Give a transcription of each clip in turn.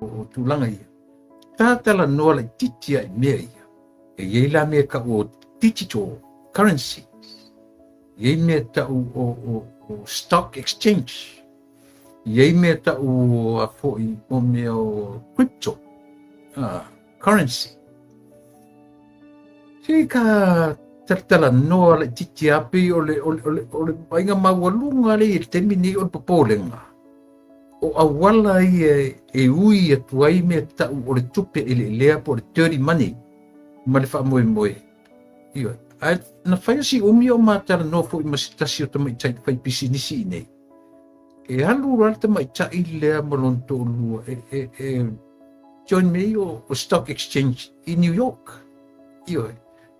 o tulaga ia. Ta talanoa laitiiti lava i mea ia. E i ai la mea tau o digital currency, e i ai mea tau o, o, o stock exchange, e i ai mea tau a foi o mea o crypto currency. Se ka talatalanoa laitiiti lava pei o le, o le, o le, o le vaaiga maualuga lea i le taimi nei o le popolega. O auala ia e ui atu ai mea tau o le tupe eleelea po o le dirty money ma le faamoemoe. Ioe. Ae na fai o si umi o matalanoa foi ma se tasi o tamaitai faipisinisi i nei. E alu loa le tamaitai lea ma lona toalua e, e, e join me o, o stock exchange i New York. Ioe.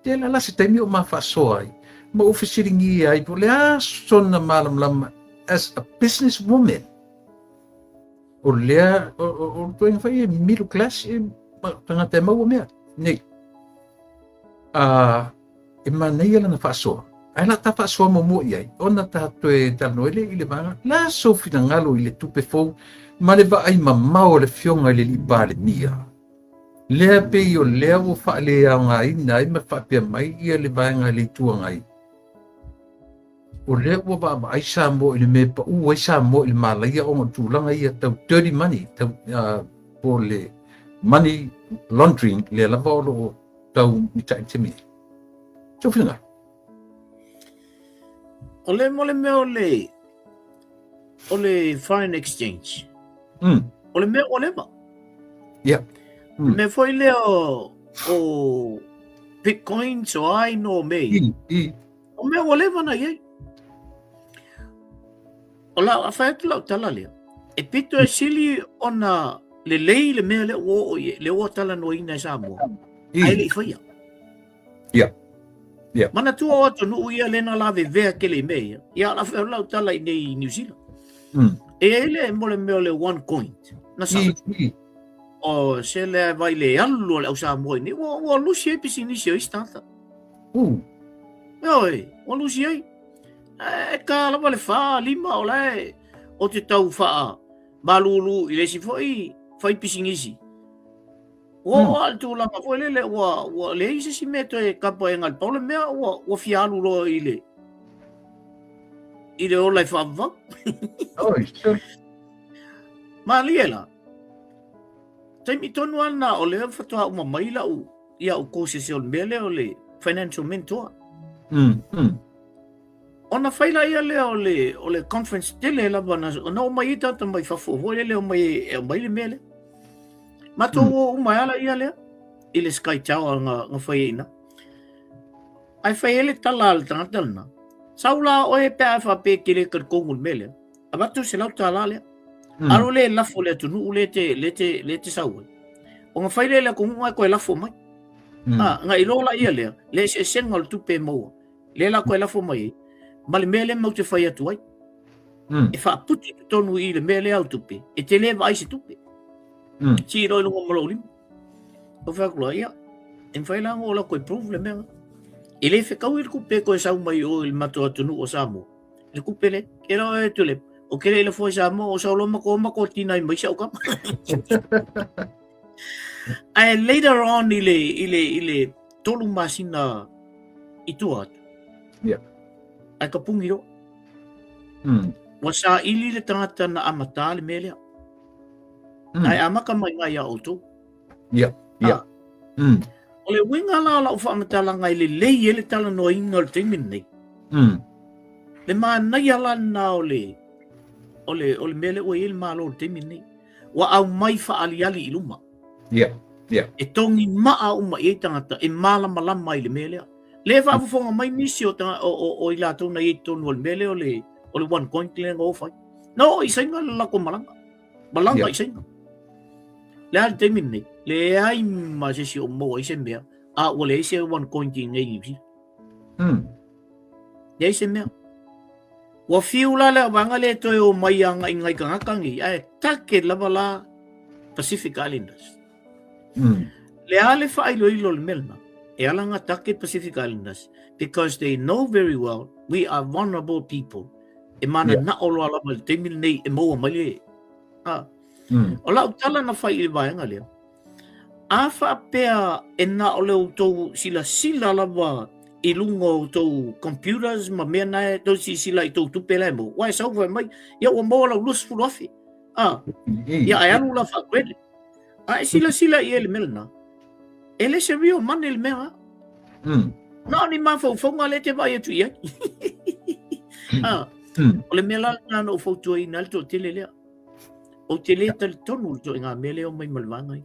Tele la se taimi o ma faasoa ai ma ou fesiligia ai po o le a sona malamalama as a business woman. O lea, o, o, o le ituaiga foi e middle class e tagata e maua mea nei. A, e manaia lana faasoa. Ae la ta faasoa muamua i ai, ona ta toe talanoa ai lea i le vaega, la sou finagalo i le tupe fou ma le vaai mamao a le Afioga i le Alii Palemia. Lea pei o lea ua faaleaogaina ai ma faapea mai ia le vaega i le Itu Agai, o lea ua vaavaai Samoa i le mea e pau ai Samoa i le malaia ona o tulaga ia tau dirty money, tau, po o le money laundering lea lava o lo o tau mitai i le taimi nei. Sou finagalo. O le mo le mea o le o le foreign exchange. O le mea ua leva. Yeah. Mea foi lea o, o bitcoins o ai no me. I, i. O mea ua leva na i ai. O lau, a fai atu lau tala lea, e pito e sili ona lelei le mea lea ua oo i ai, lea ua talanoaina e Samoa, ae le i faia. Ia. Ia. Manatua o atunuu ia lea na lavevea tele i mea ia. Ia, la fai lau tala i nei i New Zealand. E i ai le mo le mea o le one coin. Na sa. O se lea vai le alu o le au Samoa i nei, ua, ua lusi ai pisinisi o isi tagata. Oi, ua lusi ai. E ka lava le whā, lima, o la e, o te tau whaa, malūlū i le isi foi, fai pisinisi. Ua oo lava le tulaga foi lele ua, ua leai se isi mea toe kapa e gale. Pau le mea ua, ua fia alu loa i le, i le ola e faavavau. Oi, sure. Malie la. Taimi tonu lava lena o lea faatoa uma mai lau, ia au courses o le mea lea o le financial mentor. Ona fai laia lea o le, o le conference tele lava na, na omai ai tagata mai fafo foi lele omai e aumai le mea lea. Matou o uma e ala ia lea i le Sky Tower nga, nga fai ai ina. Ae fai ai le tala a le tagata lena. Sau la oe pe a faapea e te le talitonu i le mea lea. Avatu $100 lea. Alo le lafo le atunuu le te, le te, le te sau ai. Ona fai lea i le atunuu ae toe lafo mai. Ah, nga iloa la ia lea, le eseesega o le tupe e maua. Lea la toe lafo mai ai, ma le mea lea matou te fai atu ai. E faaputu i totonu i le mea lea au tupe, e te le vaai se tupe. Sii loa i luga ma lou lima. Ou fai atu loa, ia, e mafai la ona ou alu atu e prove le mea lena. E le fetaui le tupe e toe sau mai o i le matou atunuu o Samoa, le tupe lea. Ke loa e Tulip, o ke le i lafo i Samoa, o sau loa matou o matou tinai mai si au tama. Ae later on i le, i le, i le 3 masina i tua atu. Yeah. Ae ka pungi loa. Ua saili le tagata na amata le mea lea. Ae amata mai ngai iā outou. Yeah. Yeah. Ah. O le uiga la o lau faamatalaga e lelei ai le talanoaina o le taimi lenei. Le manaia la lena o le, o le, o le mea lea ua i ai le Malo i le taimi lenei. Ua aumai faaaliali i luma. Yeah. Yeah. E togi maa uma i ai tagata e malamalama i le mea lea. Lea e faafofoga mai nisi o, o, o, o i latou na i ai totonu o le mea lea o le, o le one coin lea na o fai. Na oo i Saina le latou malaga. Malaga i Saina. Le a le taimi lenei, leai ma se isi o maua ai se mea, a ua leai se one coin i nei New Zealand. Leai se mea. Ua fiu la le vaega lea e toe o mai agai ngai tagata nei, ae target lava la Pacific Islanders. Le a le faailoilo o le mea lena, e ala nga target Pacific Islanders because they know very well we are vulnerable people. E mananao loa lava i le taimi lenei e maua mai le... Ah. O lau tala na fai i le vaega lea, a faapea e na o le outou silasila lava i luga o outou computers ma mea na e tou silasila i tou tupe la e maua, ua e sau fai mai, ia ua maua lau 20,000. Ah, ia ae alu la faa-credit. A e silasila i ai i le mea lena, e le se real money le mea. Na o ni mafaufauga lea e te vaai atu i ai. Ah, o le mea la lena na ou fautuaina ai le toatele lea. Ou te le talitonu i le ituaiga mea lea e omai ma le vaega ia.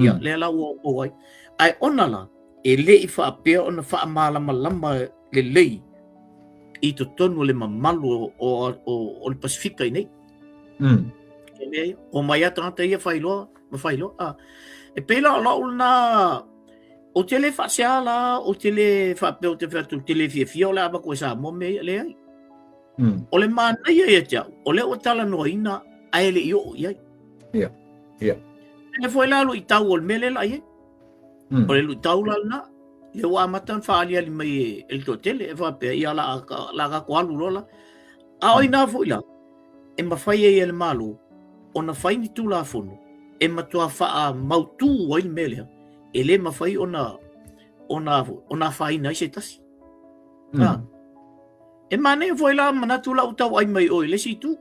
Ia, lea la ua oo ai. Ae ona la, e le i faapea ona faamalamalama lelei i totonu o le mamalu o, o, o, o le Pasifika i nei. E mea ia, omai lava tagata ia fai loa ma fai loa. Ah. E pei la o lau lena, ou te le faasea la, ou te le faapea ou te fai atu, ou te le fiafia o le a avatu e Samoa mea ia, leai. O le manaia ia te au, o lea ua talanoaina ae le i oo i ai. Ia, ia. E foi la luitau o le mea lea la i ai. O le luitau la lena, lea ua amata ona faaaliali mai e, e le toatele, e faapea, ia la, la tatou alu loa la. A o ina foi la, e mafai ai e le Malo ona fai ni Tulafono e matua faamautu ai le mea lea, e le mafai ona, ona, ona afaina ai se tasi. Ha. E manaia foi la manatu la ua tauai mai oe i le isi itu.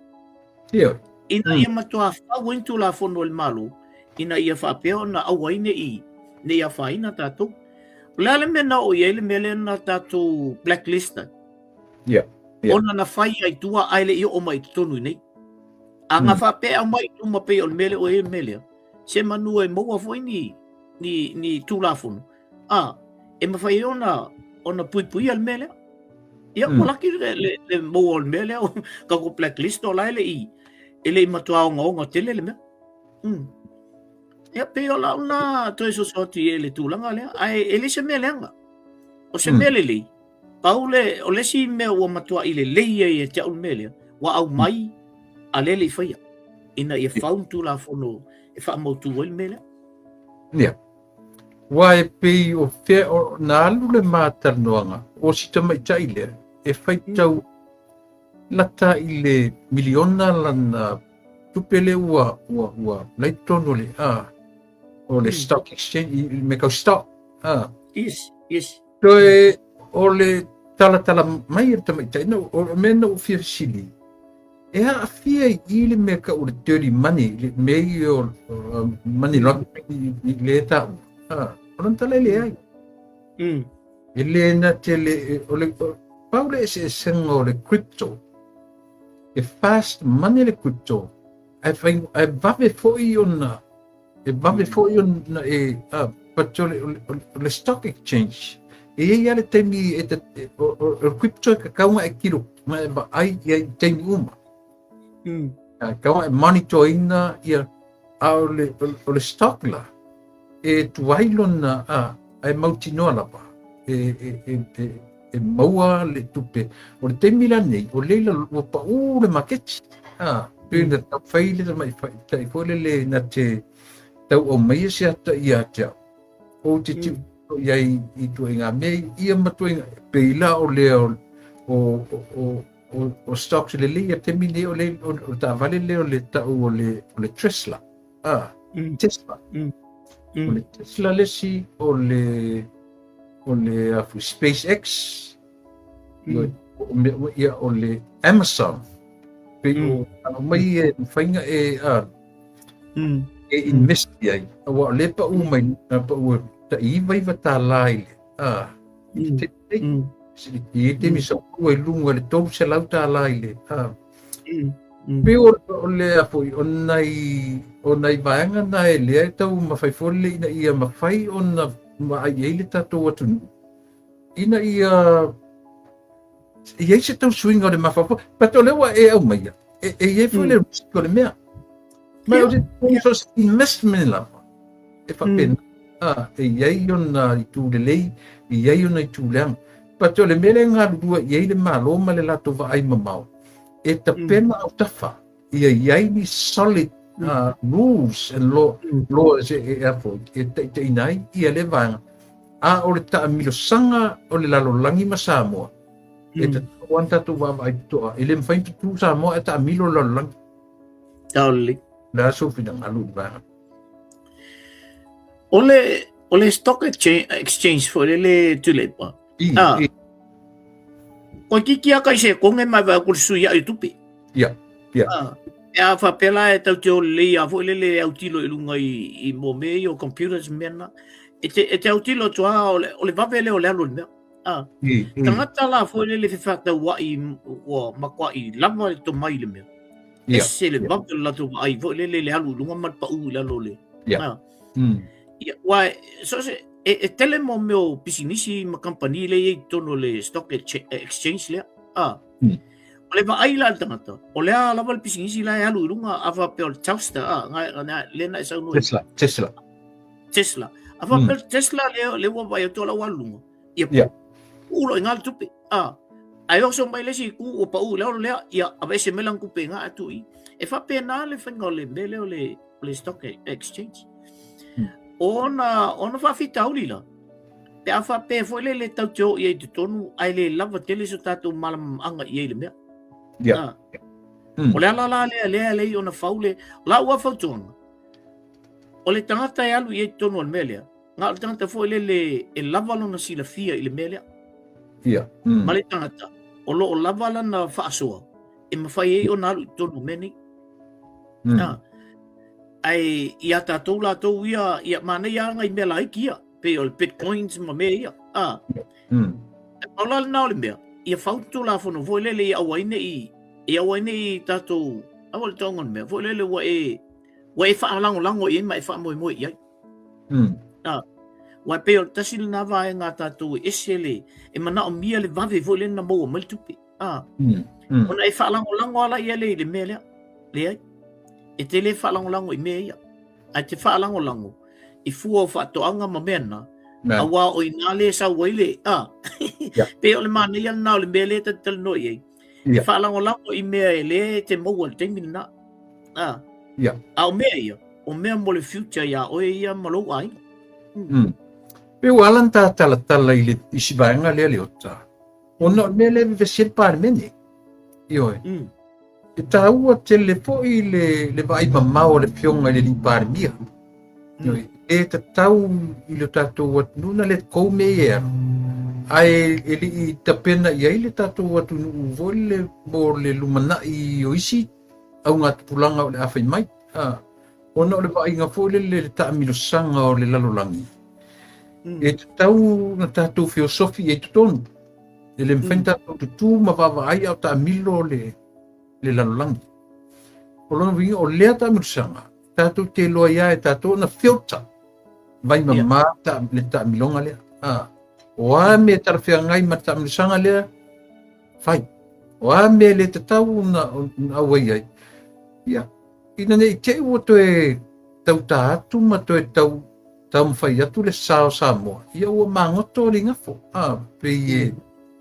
Ia. Ina ia matua fau ai ni Tulafono a le Malo, ina ia faapea ona aua ai ne i, ne i afaina tatou. O le a le mea na oo i ai le mea lea na tatou blacklist ai? Ia. Yeah. Ona na fai ai tua ae le i oo mai i totonu i nei. A na faapea aumai i luma pei o le mea lea ua i ai le mea lea, se manu e maua foi ni, ni, ni Tulafono, a, e mafai ai ona, ona puipuia le mea lea. Ia, ua laki le, le, le maua o le mea lea, tatou blacklist o la e le i, e le i matua ogaoga tele le mea. Ia, pei o lau lena toe soso atu i le tulaga lea, ae e le se mea leaga. O se mea lelei, pau le, o le isi mea ua matuai lelei ai ia te au le mea lea, ua aumai a lea e le i faia, ina ia fau ni Tulafono e faamautu ai le mea lea. Ia. Aua e pei o fea o, na alu le ma talanoaga, o si tamaitai lea, e faitau lata i le miliona lana tupe lea ua, ua, ua la i totonu o le, a, o le stock exchange, i, i mea kau stock, a. Yes, yes. Toe o le talatala mai e le tamaitai, na, o le mea na ou fia fesili, e aafia i i le mea kau o le dirty money, le mea ia o money laundering i le taua. A, o lona tala e leai. E le na te le, o le, pau le eseesega o le crypto, e fast money le crypto, ae fai, ae vave foi ona, E vave foi ona e, but o le, o le, o le stock exchange, e i ai lava le taimi e, e, o, o, o le crypto e tatau ona e kilo, ona e vaai i ai i taimi uma. E tatau ona e monitor ina ia, a o le, o, o le stock la, e tuai lona, a, ae mautinoa lava, e, e, e, e, e maua le tupe. O le taimi la nei, o leila ua paū le maketi. A, pei na tau fai le tamaitai foi lele na te tau aumaia se ata ia te au. Ou te tilotilo i ai i ituaiga mea ia ma ituaiga, pei la o lea o, o, o, o, o stocks lelei ia taimi nei o le, o, o taavale lea o le tau o le, o le Tesla. Ah, Tesla. O le Tesla le isi, o le, o le afu SpaceX, o mea uma ia, o le Amazon. Pei o ano mai e mafai ona e, a, e invest i ai. Aua o lea e paū mai, na paū e tai $99 i le, a, i le taimi nei. I le taimi sa paū ai i luga i le $300 i le, a, Pei o, o le a foi, o nai, o nai vaega na e lea e tau mafai foi le ina ia mafai ona vaai ai le tatou atunuu, ina ia i ai se tau suiga o le mafaufau. But o lea ua e aumaia, e, e i ai foi le risk o le mea. Ma o se so se investment lava, e faapena, a, e i ai ona itu lelei, e i ai ona itu leaga. But o le mea lea e galulue i ai le Malo ma le latou vaai mamao, e tapena autafa ia i ai ni solid rules and law, laws e, e, e, foi, e taitaiina ai ia lea vaega. A o le taamilosaga o le lalolagi ma Samoa, e tatau lava ona tatou vaavaai totoa. E le mafai ona tutū Samoa ae taamilo le lalolagi. Taoli. Le a sou finagalo i le vaega? O le, o le stock exchange, exchange foi lele Tuilaepa. I, Ah. i, Koe kiki aka i se konge mai vai ku le sui ai tupe. ia, ia. Ah. E a whapela e tau te ole lei a foi lele e autilo i lunga i, i mo me i o computers mea na. E te, e te autilo atu a o le, o le vave le o le alu le mea. Ah. I, i. Tangata la foi lele whewhātaua'i ua makua'i lava le tomai le mea. Ia. Ese le vave o le latou vaai foi lele le alu i luga ma le paʻu i lalo o le. Ia. Ah. Mm. Ia, ua, so se, e, e tele mo mea o pisinisi ma kampani le i ai i totonu o le stock exchange lea. Ah. O le vaai la a le tagata, o le a lava le pisinisi la e alu i luga, a faapea o le Telstar, ah, nga, nga, lea na e saunoa ai. Tesla, Tesla. Tesla. A faapea o le Tesla lea, lea ua vaai atu o la ua alu i luga. Ia, Ia. pau loa i ina le tupe. Ah. Ae oso mai le isi itu ua pau i lalo lea, ia aveese mai lana tupe i ina ae tuu i i. E faapena le faiga o le mea lea o le, o le stock exchange. Ona, ona faafitauli la, pe a faapea foi lele tatou te o i ai i totonu, ae le lava tele so tatou malamalamaaga i ai i le mea. Ia. Ah. O le ala la lea, lea e lei ona fau le, lau lava fautuaga, o le tagata e alu i ai i totonu o le mea lea, Na o le tagata foi lele e lava lona silafia i le mea lea. Ia. Mm. Ma le tagata o lo o lava lana faasoa e mafai ai ona alu i totonu o mea nei. Ah. Ae ia tatou latou ia, ia manaia lava nai mea laiti ia, pei o le bitcoins ma mea ia. Ah. E pau la lena o le mea, ia fau le Tulafono foi lele ia aua ai ne i, ia aua ai ne i tatou, aua le tauga o le mea, foi lele ua e, ua e faalagolago i ai ma e faamoemoe i ai. Ah, aua e pei o le tasi lena vaega a tatou e ese le, e manaomia le vave foi lea na maua mai le tupe. Ah, Ona e faalagolago lava ia le i le mea lea. Leai. E te le faalagolago i mea ia. Ae te faalagolago i fua o faatoaga ma mea na, aua o i ina lea e sau ai le, ah, pei o le manaia lena o le mea lea ta te talanoa i ai. E faalagolago i mea e lea e te maua i le taimi lena. Ah. A o mea ia, o mea mo le future iā oe ia ma lou aiga. Mm. Pe ua ala ona ta talatala i le isi vaega lea Leota, ona o le mea lea e vevesi ai le Palemene. Ioe. E taua tele foi le, le vaai mamao a le Afioga i le Alii Palemia. Ioe. E tatau i le tatou atunuu na let go mea ia e alu. Ae e le i tapena i ai le tatou atunuu foi le mo le lumanai o isi augatupulaga o le a fai mai. A, ona o le vaaiga foi lele le taamilosaga o le lalolagi, e tatau ona tatou feosofi i ai totonu. E le mafai ona tatou tutū ma vaavaai a o taamilo le, le lalolagi. O lona uiga, o lea taamilosaga, tatou te iloa ai lava e tatou ona filter vai mamā ta, le taamiloga lea. A, o a mea e talafeagai ma le taamilosaga lea, fai. O a mea e le tatau ona, ona auai ai, ia, ina ne i te i ua toe tautā atu ma toe tau taumafai atu le sa o Samoa, ia ua magoto le igafo. A, pei e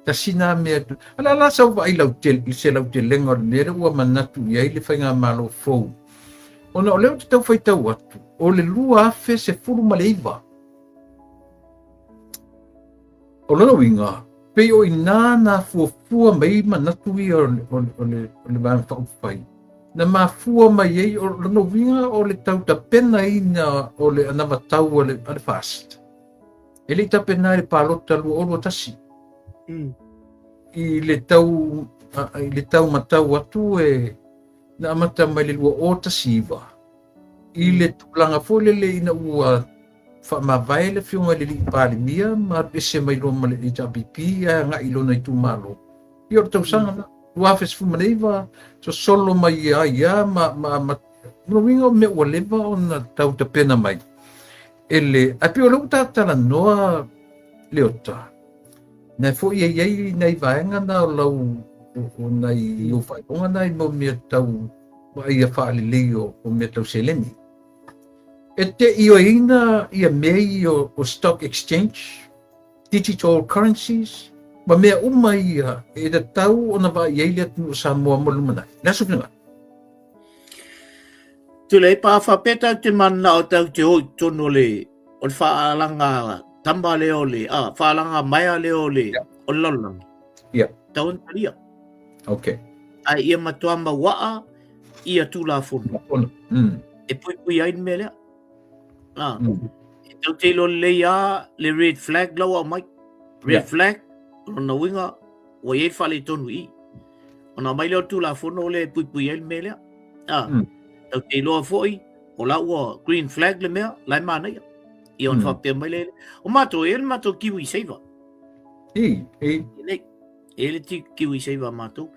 tasi nā mea, a le a la sau vaai lautele, i se lautelega o le mea lea ua manatu i ai le faigamalo fou. Ona o lea ou te tau faitau atu, o le 2019, O lona uiga, pei o i ina na fuafua mai manatu ia o le, o le, o le, o le Vaega Faaupufai, na mafua mai ai, o lona uiga o le tau tapenaina o le anavatau a le, a le FAST. E le i tapena i le palota 2021. I le tau, i le tau matau atu e, na amata mai le 2019, i le tulaga foi lele ina ua faamavae le Afioga i le Alii Palemia ma alu ese mai loa ma le HRPP ae agai i lona itumalo. Ia o le tausaga lena, 2019, sosolo mai ai lava ma, ma, ma, lona uiga o mea ua leva ona tau tapena mai e le, ae pei o lea ua ta talanoa Leota, na foi e i ai nai vaega na o lau, o nai o faailoga na i mau mea tau vaaia faalelei o, o mea tau seleni. E te ioeina ia mea ia o stock exchange, digital currencies, ma mea uma ia e tatau ona vaai ai le atunuu o Samoa mo le lumanai. Le a sou finagalo? Tule, pa faapea tau te mananao tau te o i totonu o le, o le faalaga tama lea o le, a, faalaga maea lea o le, o le lalolagi. Yeah. Tau ona talia. Okay. Ae ia matua mauaa. ia Tulafono. E puipui ai le mea lea. Ah. E tau te iloa lelei a le red flag la ua aumai. Red flag, o lona uiga, ua i ai le faaletonu i i. Ona aumai lea o le Tulafono lea e puipui ai le mea lea. Ah. Tau te iloa foi, o la ua green flag le mea, la e manaia. Ia ona faapea mai lea, o matou, e i ai le matou kiwi saver. I, i. Nei, e i ai le kiwi saver a matou.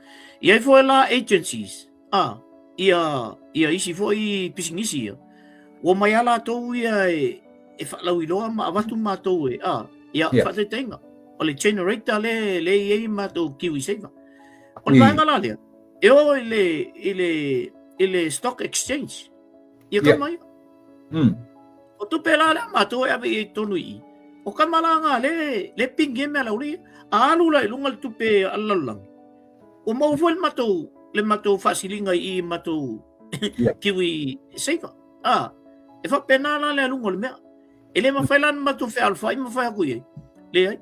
I ai foi la agencies, ah, ia, ia isi foi pisinisi ia. Ua mai a latou ia e, e faalauiloa ma avatu matou e, ah, ia, yeah. faataitaiga. O le generator le, le i ai matou kiwi saver. O le vaega la lea, e o i le, i le, i le stock exchange. Ia kama ia. O tupe la lea matou e ave i ai tonu i i. O kama la nga le, le pingi e mea lauli. A alu la i lunga le tupe a le lalolagi. Ua maua foi le matou, le matou faasiliga i i matou kiwi saver. Ah, e faapena la le aluga o le mea. E le mafai la ona matou fealofai ma fai atu i ai. Leai.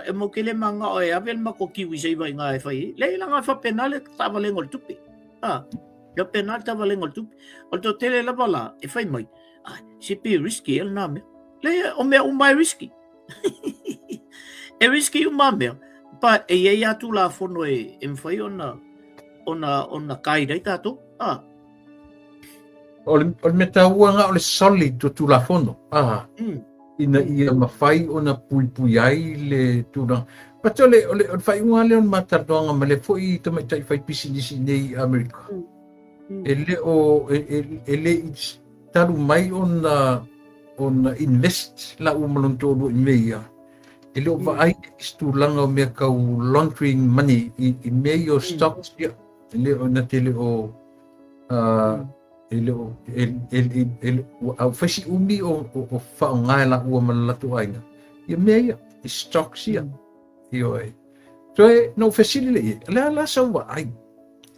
E mau ke le manao e ave le matou kiwi saver i ngā e fai ai. Leai la ngā faapena le taavalega o le tupe. Ah, e faapena le taavalega o le tupe. O le toatele lava la e fai mai, ah, se pe risky e lena mea. Leai, o mea uma e risky. E risky uma mea, but e i ai lava Tulafono e, e mafai ona, ona, ona guide ai tatou. Ah. O le, o le mea taua nga o le solid o Tulafono. Ah. Ina ia mafai ona puipui ai le tulaga. But o le, o le, o le faaiuga lea o le matalanoaga ma le foi tamaitai fai pisinisi nei i Amerika. E le o, e, e, e le i talu mai ona ona invest laua ma lona toalua i mea ia, e le o vaai i se tulaga o mea tau laundering money i, i mea ia o stocks, ia, e le o, na te le o, e le o, e, e, e, e, a ua fai si umi o, o, o faaaoga e laua ma le latou aiga, ia mea ia, i stocks ia. Ioe. Toe, na ou fesili lea i ai, o le a la sau vaai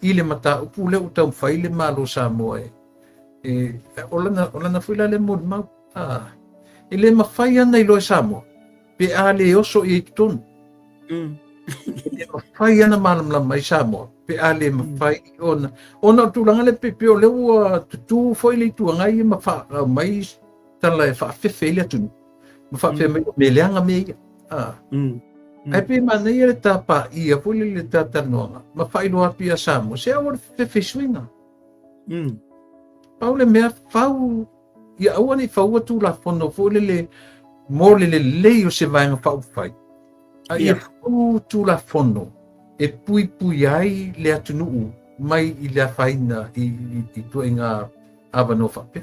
i le mataupu lea ua taumafai le Malo o Samoa e, e, o lana, o lana foi la lea molimau. Ah, e le mafai ana iloa e Samoa, pe a le oso i ai totonu. E le mafai ana malamalama ai Samoa, pe a le mafai ona, ona o le tulaga lea pe, pe o lea ua tutū foi le Itu Agai ma faaumai tala e faafefe ai le atunuu. Ma faapea mai, o mea leaga mea ia. Ah. Ae pei manaia le tapaia foi le le talatalanoaga ma faailoa atu ia Samoa, se aua le fefe i suiga. Pau le mea fau, ia aua ne i faua Tulafono foi lele mo le lelei o se Vaega Faaupufai, a ia fau Tulafono e puipui ai le atunuu mai i le afaina i, i, i ituaiga avanoa faapea.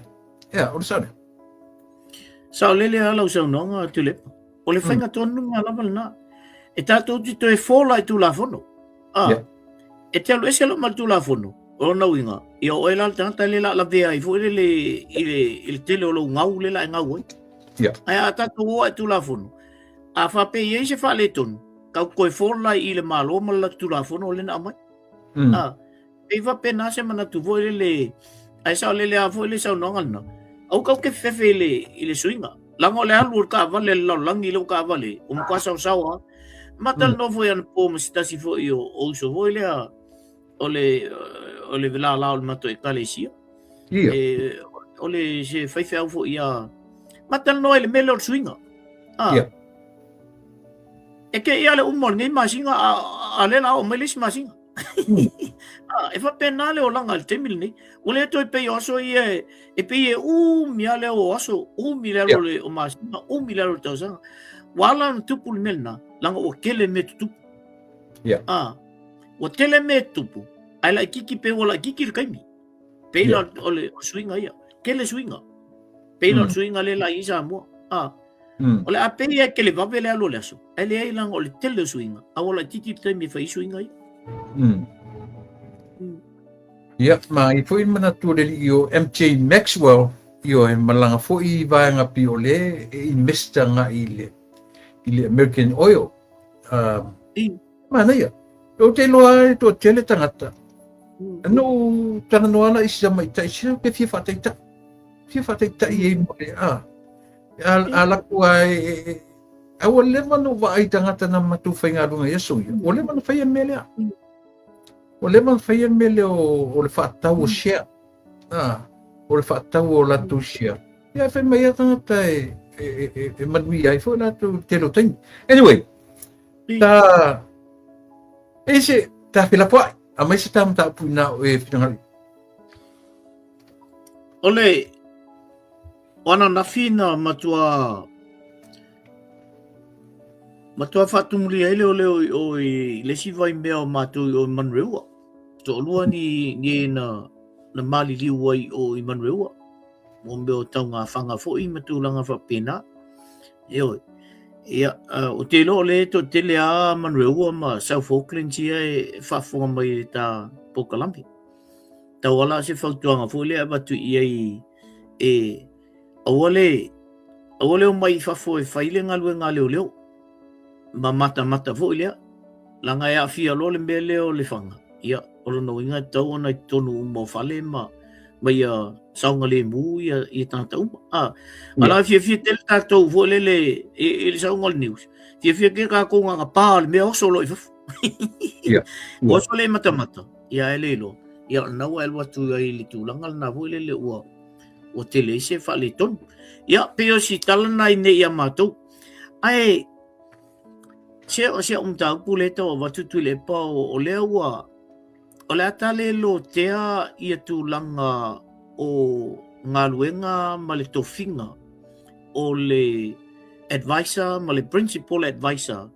Ea, o le sao lea. Saolele lava lau saunoaga Tuilaepa. O le faiga tonu lena lava lena. E tatou te toe fola i Tulafono. Ah, yeah. E te alu ese loa ma le Tulafono, o lona uiga, ia o oe la le tagata le la lavea ai foi lele i le, i le tele o lou gau le la e gau ai. Yeah. Ae a tatou o i Tulafono, a faapea i ai se faaletonu, kau toe fola i le Malo ma le latou Tulafono le na aumai. Ah, Pei faapena se manatu foi lele, ae saolele lava foi le saunoaga lena. Aua kau te fefe i le, i le suiga. Leaga o le alu o le taavale a le lalolagi lea ua taavale, ua matua saosao lava. Ma talanoa foi anapo ma se tasi foi o, o uso foi lea o le, o le lala o le matou ekalesia. Ia. E, o le se faifeau foi ia. Ma talanoa i le mea lea o le suiga. Ah. Ia. E te ia le uma o lenei masina, a, a lea la oo mai le isi masina. Ah, e faapena le olaga i le taimi lenei. Ua le toe pei o aso ia e, e pei e umi lava le o aso, umi le alu o le o masina, umi le alu o le tausaga. Ua ala ona tupu le mea lena, leaga ua tele mea tutupu. Yeah. Ah, ua tele mea tutupu, ae laitiiti pei ua laitiiti le taimi. Pei la o le o suiga ia, tele suiga. Pei la o le suiga lea la i Samoa. Ah, O le a pei e televave le alu o le aso, ae leai leaga o le tele o suiga, a ua laitiiti le taimi e fai ai suiga ia. Ia, ma i foi le manatu o le alii o MJ Maxwell, ioe, malaga foi i vaega pei o le e invest agai i le, i le American Oil. Uh, manaia. Ou te iloa e toatele tagata. Na ou talanoa la i si tamaitai, se ou te fia faataitai. Fia faataitai ai mo le, a, A, a laku a e, e, e, a ua leva na ou vaai i tagata na matou faigaluega i aso ia, ua leva na faia le mea lea. Ua leva ona faia le mea lea o le faatau o share. Ah, o le faatau o latou share. Ia, fai mai lava tagata e manuia ai foi latou i le tele o taimi. Anyway, ta e se ta felafoai, aumai se ta mataupu inā o e finagalo. O le o ananafi na matua matua faatumulia ai le leoleo i o i le isi vaimea o matou i o i Manureua. Toalua ni ni e na na maliliu ai i o i Manureua. Mo mea o taugafaga foi ma tulaga faapena. Ioe. Ia, ou te iloa o lea e toatele lava Manureua ma South Auckland ia e faafofoga mai i le ta polokalame. Tauala se fautuaga foi lea e avatu i ai e aua le aua le omai i fafo e fai le galuega a leoleo ma matamata foi lea leaga e aafia loa le mea lea o le faga. Ia, o lona uiga e tatau ona i totonu uma o fale ma ma ia saogalemu ia ia tagata uma. A, a la fiafia tele tatou foi lele i le sauga o le news. Fiafia tele tatou na pa le mea oso loa i fafo. Ia. Oso le matamata. Ia e le iloa. Ia o lena ua e alu atu ai i le tulaga lena foi lele ua ua tele ai se faaletonu. Ia, pei o si tala lena i nei ia matou. Ae se o si au mataupu lea e tau avatu Tuilaepa o lea ua o le a ta le lotea ia tulaga o galuega ma le tofiga o le advisor ma le principal advisor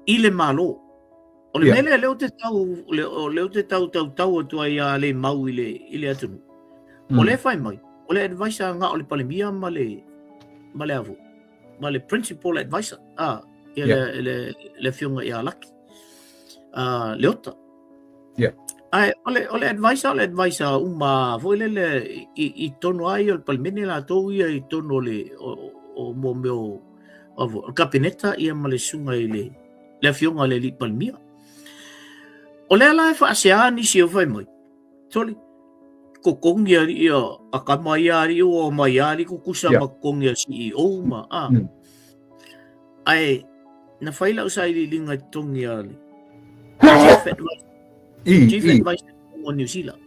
i le Malo. O le mea lea lea ou te tau o lea ou te tau tautau atu ai a le mau i le i le atunuu. O lea fai mai, o le advisor na o le Palemia ma le ma le avu, ma le principal advisor. Ah, ia le le le afioga ia Laki. Ah, Leota. Ae o le o le advisor o le advisor uma foi lele i i tonu ai o le Palemene latou ia i tonu o le o o mo mea o o le Kapeneta ia ma le susuga i le le afioga i le alii Palemia. O lea la e faasea nisi o fai mai, soli, totogi alii a, a tama ia alii ua omai a alii tutusa ma totogi a CEO ma a. Ae na fai lau sailiiliga i totogi a le Chief Advisor, Chief Advisor o New Zealand.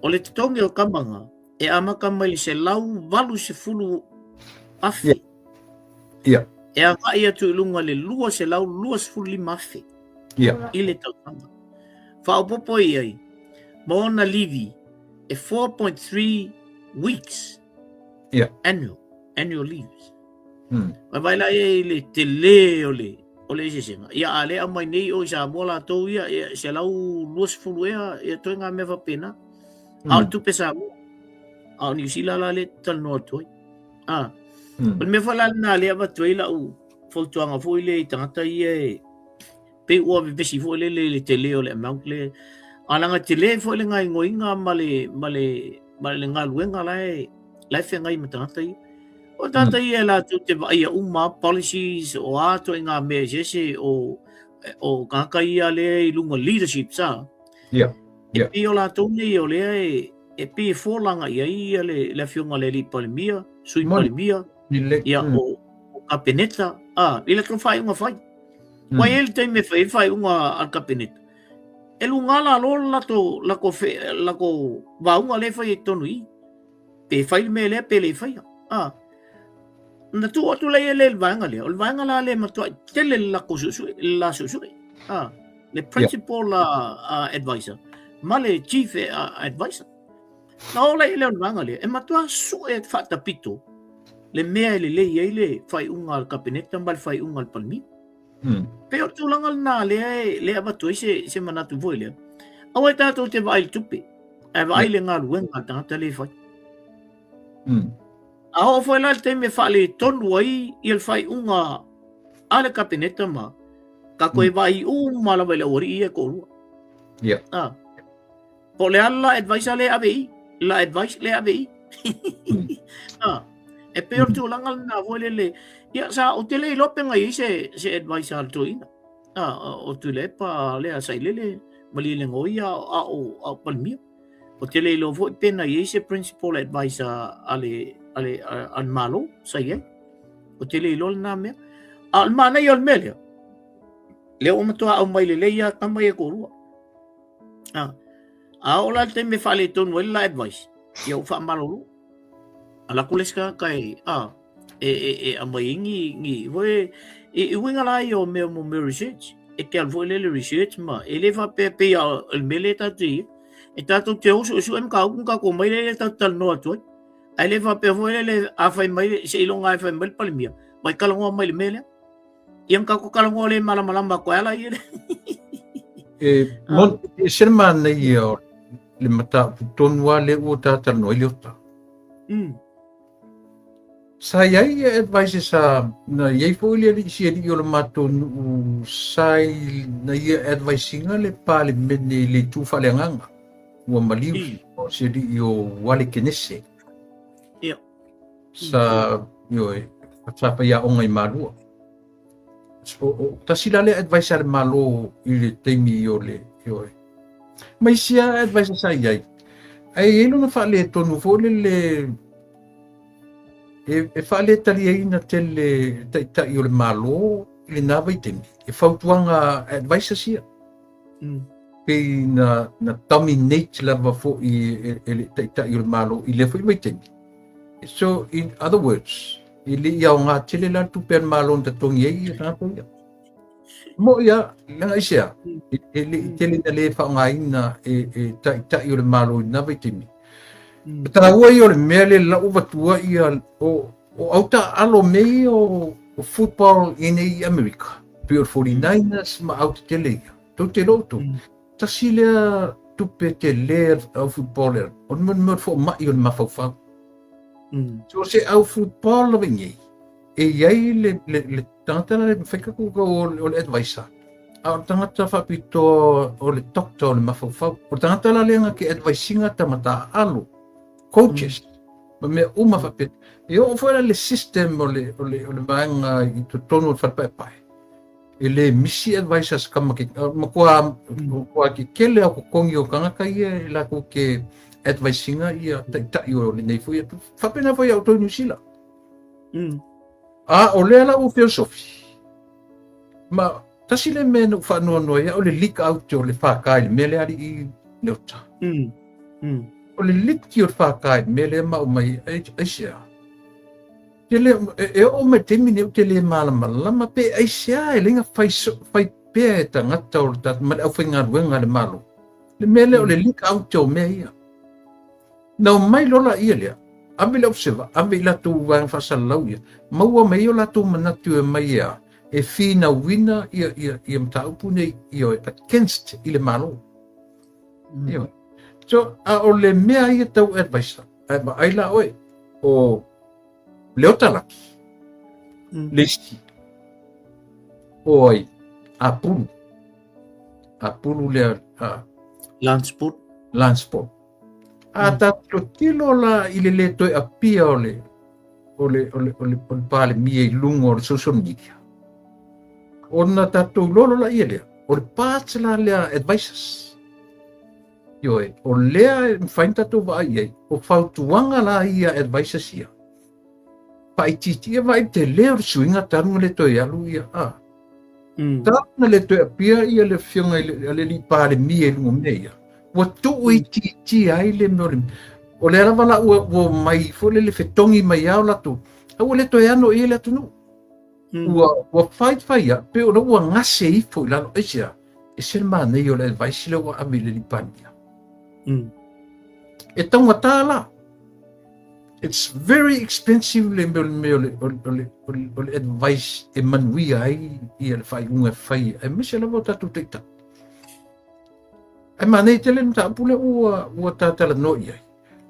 O le totogi o tama e amata mai le 180,000. Ia. E agai atu i luga i le 225,000. Ia. I le tausaga. Faaopoopo i ai, ma ona livi e 4.3 weeks. Ia. Annual, annual leaves. Vaai la i ai i le tele o le o le eseesega. Ia, a lea aumai nei o i Samoa latou ia, ia 120 ea, ia toe ngā mea faapena. A o le tupe Samoa. A o Niu Sila la lea e talanoa atu ai. A, o le mea foi la lena lea avatu ai lau fautuaga foi lea i tagata ia e pei ua vevesi foi lele i le tele o le amount le a leaga tele foi le gaoioiga ma le ma le ma le galuega la e la e feagai ma tagata ia. O tagata ia e latou te vaaia uma policies o a ituaiga mea eseese o o tagata ia lea i luga leadership sa. Yeah. E pei o latou nei o lea e e pei e folaga i ai ia le le afioga i le alii Palemia, Sui Palemia, ia o o Kapeneta, a i latou faaiuga fai. Ua i ai le taimi e fai ai le faaiuga a le Kapeneta, e luga lalo le latou latou latou vaoga lea e fai ai i totonu i i. Pe fai le mea lea pe le faia. A na tuu atu lea i le vaega lea, o le vaega la lea e matuai tele le latou suesue, le la suesue. A le principal advisor ma le chief advisor. Na oo lea i le vaega lea, e matua sue faatapito le mea e lelei ai le faaiuga a le Kapeneta ma le faaiuga a le Palemia. Pei o le tulaga lena lea e lea e avatu ai se, se manatu foi lea. Aua e tatou te vaai i le tupe, ae vaai le galuega a le tagata lea e fai. A oo foi la i le taimi e faaletonu ai ia le faaiuga a le Kapeneta ma tatou e vaai uma lava i le aualii ia e toalua. Ah. Po o le a le la advice lea e ave i i, la advice lea e ave i i. Ah. E pei o le tulaga lena foi lele. Ia, sa, ou te le iloa pe na i ai se, se advice a le toeaina. Ah, o Tuilaepa lea Sailele, Malielegaoi a, a o, a o Palemia. Ou te le iloa foi pe na i ai se principal advice a le, a le, a le Malo sa i ai. Ou te le iloa lena mea. A o le manaia o le mea lea, lea ua matua aumai lelei lava tama ia e toalua. A, a oo la le taimi e faaletonu ai le la advice, ia ua faamalolo. Alu atu le isi tagata e, a, e, e, e aumai ai ni, ni, foi, e, e uiga la ia o mea mo mea research. E te alu foi lea i le research ma, e le faapea pei a o le mea lea tatou te i ai. E tatou te o suesue mataupu ma tatou omai lea tatou talanoa atu ai. Ae le faapea foi lele a fai mai seiloga e fai mai le Palemia, vai talanoa mai i le mea lea. Ia ma tatou talanoa le malamalama atu ai ala ia. E, mon, e se manaia o le mataupu tonu lava lea ua ta talanoa ai Leota. Sa i ai ia advice sa na i ai foi le alii si alii o le matou nuu sa i na ia advice ina le Palemene i le itu faaleagaga ua maliu o si alii o Wale Kenese. Ia. Sa ioe sa faiaoga i Malua. O, o, tasi la lea advice a le Malo i le taimi o le ioe. Ma isi lava advice sa i ai. Ae i ai lona faaletonu foi lele e, e faaletaliaina tele taitai o le Malo i lena vaitaimi. E fautuaga advices ia. Pei na, na dominate lava foi e, e le taitai o le Malo i lea foi vaitaimi. So, in other words, e le i aoga tele la le tupe a le Malo na totogi ai ia tagata ia. Mo'i a, leaga aisea, e le i tele na le faaaogaina e, e taitai o le Malo i lena vaitaimi. Mm. Taua ia o le mea lea lau avatua ia o, o au taaalo mea ia o, o football i nei i Amerika. Pei o le 49ers ma au tetele ia. Tou te iloa outou. Tasi lea tupe tele au footballer, o le mea o le foamai o le mafaufau. So se au football lava i nei, e i ai le, le, le tagata la e mafai tatou o, o le advisor, a o le tagata faapitoa o le doctor o le mafaufau. O le tagata la lea na ke advise ina tama taaalo, coaches, ma mea uma faapea. E oo foi la le system o le, o le, o le vaega i totonu o le fale paepae, e le misi advisors ka ma ke matua matua kekele au totogi o tagata ia e latou ke advise ina ia taitai o lenei foi atunuu. Faapena foi ia outou i Niu Sila. A o lea la ua feosofi, ma tasi le mea na ou faanoanoa ai au le leak out o le FK i le mea lea alii Leota. O le leak o le FK i le mea lea ma aumai aisea? Te le, e, e oo mai taimi nei ou te le malamalama pe aisea e le na fai, fai pea e tagata o le tatou ma le aufaigaluega a le Malo. Le mea lea o le leak out o mea ia. Na omai loa laia lea, ave le observer, ave i latou vaega faasalalau ia, maua mai ai o latou manatu e aumai e a, e finauina ia, ia, ia mataupu nei, ia against i le Malo. Ia. So, a o le mea ia tau advisor, ae vaai la oe, o Leota Laki, le isi, o ai, Apulu, Apulu lea, a, Lanceport. Lanceport. A tatou tilotilo la i le le toe apia o le, o le, o le, o le, o le Palemia i luga o le social media, ona tatou iloa loa laia lea, o le parts la lea advisors. Ioe, o lea e mafai ona tatou vaai i ai, o fautuaga la ia advisors ia, faaitiitia vaai i le tele o le suiga talu ona le toe alu ia, a. Talu ona le toe apia ia le afioga i le, le alii Palemia i luga o mea ia, ua tuuitiitia ai le mea o le, o lea lava la ua, ua omai foi lele fetogi mai lava o latou, a ua le toe ano i ai le atunuu. Ua, ua fai fai lava, pei o lea ua gase ifo i lalo, aisea? Ese le manaia o le advice lea ua ave i le alii Palemia. E taugata la. It's very expensive le mea o le mea o le, o le, o le, o le, o le advice e manuia ai ia le faaiuga e fai, aemaise lava o tatou taitai. Ae manaia tele le mataupu lea ua, ua ta talanoa i ai.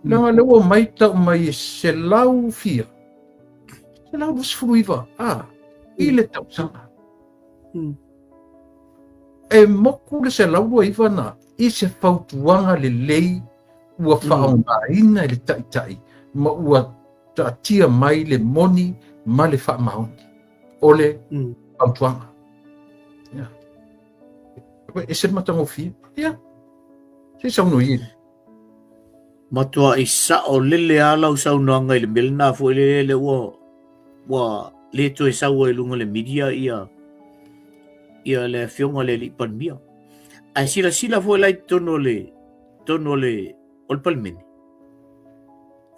Leaga lea ua omai tau mai e 100 fia, 129, a, i le tausaga. E moku le 129 na i se fautuaga lelei ua faaaogaina e le taitai ma ua taatia mai le moni ma le faamaoni o le fautuaga. Ia. E se matagofie. Ia. Se i saunoa ia. Matuai sao lele lava lau saunoaga i le mea lena foi lele lea ua ua le toe sau ai i luga o le media ia ia le afioga i le alii Palemia. Ae silasila foi la i totonu o le totonu o le o le Palemene.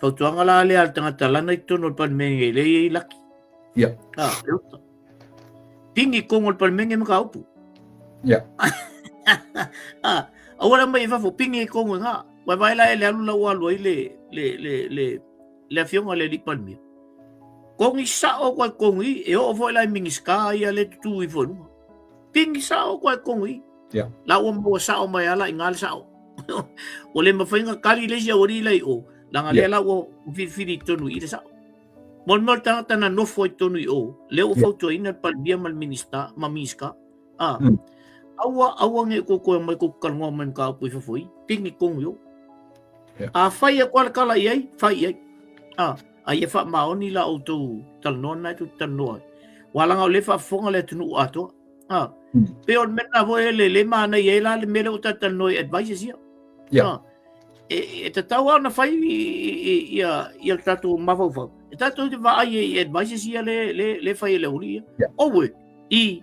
Fautuaga la lea a le tagata lana i totonu o le Palemene e le i ai laki. Ia. Ah, le uta. Pingi kongo le Palemene ma ka upu. Ia. Ah, aua la mai e fafo pingi i kongo ngā. Wai vai la e le alu la ua alu ai le le le le le afioga le alii Palemia. Kongi sao koe kongi e oo foi la i Minista ia le tutu ifo i luga. Pingi sao koe kongi. Yeah. La ua maua sao mai ala i ngā le sao. Ua le mawhai ngā kari le isi au ri lei o. La ngā lea la ua whiriwhiri tonu i le sao. Mo le mea o le tangata na nofo ai tonu i o, lea ua fautuaina le Palemia ma le Minista, ma Minista. Ah. Aua, aua nge ko koe mai ko kalongoa mai ka upu i fafo i. Pingi kongi o. Yeah. A whai e koa le kala i ai, whai i ai. Ah, a ia wha maoni la o tau talanoa nai tau talanoa. Walanga o le whaafonga le atunuu atoa. Ah. Pe o le mea foi le le mana i ai la le mea lea ua talatalanoa i advices ia. Yeah. Ah. E, e tatau lava ona fai ia, ia le tatou mafaufau. E tatou te vaai i advices ia le, le, le fai e le uli ia. Yeah. Owe, i,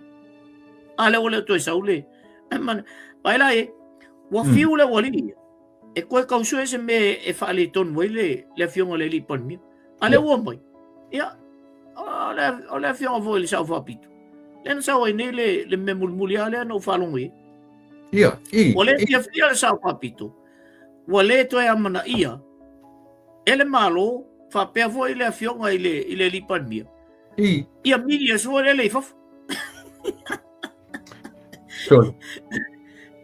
a le ua le toe sau le. E mana, vai la e, ua fiu le ualii ia. E koe kausue se mea e faaletonu ai le, le afioga le alii Palemia. A le ua mai. Ia, o le afioga foi i le sao faapito. Lea na sao ai nei le, le mea mulimuli a lea na ou faalogo i ai. Ia, i. Ua le fiafia le sao faapito. Ua le toe amanaia e le Malo faapea foi le afioga i le, i le alii Palemia. I. Ia media sua lele i fafo. Sorry.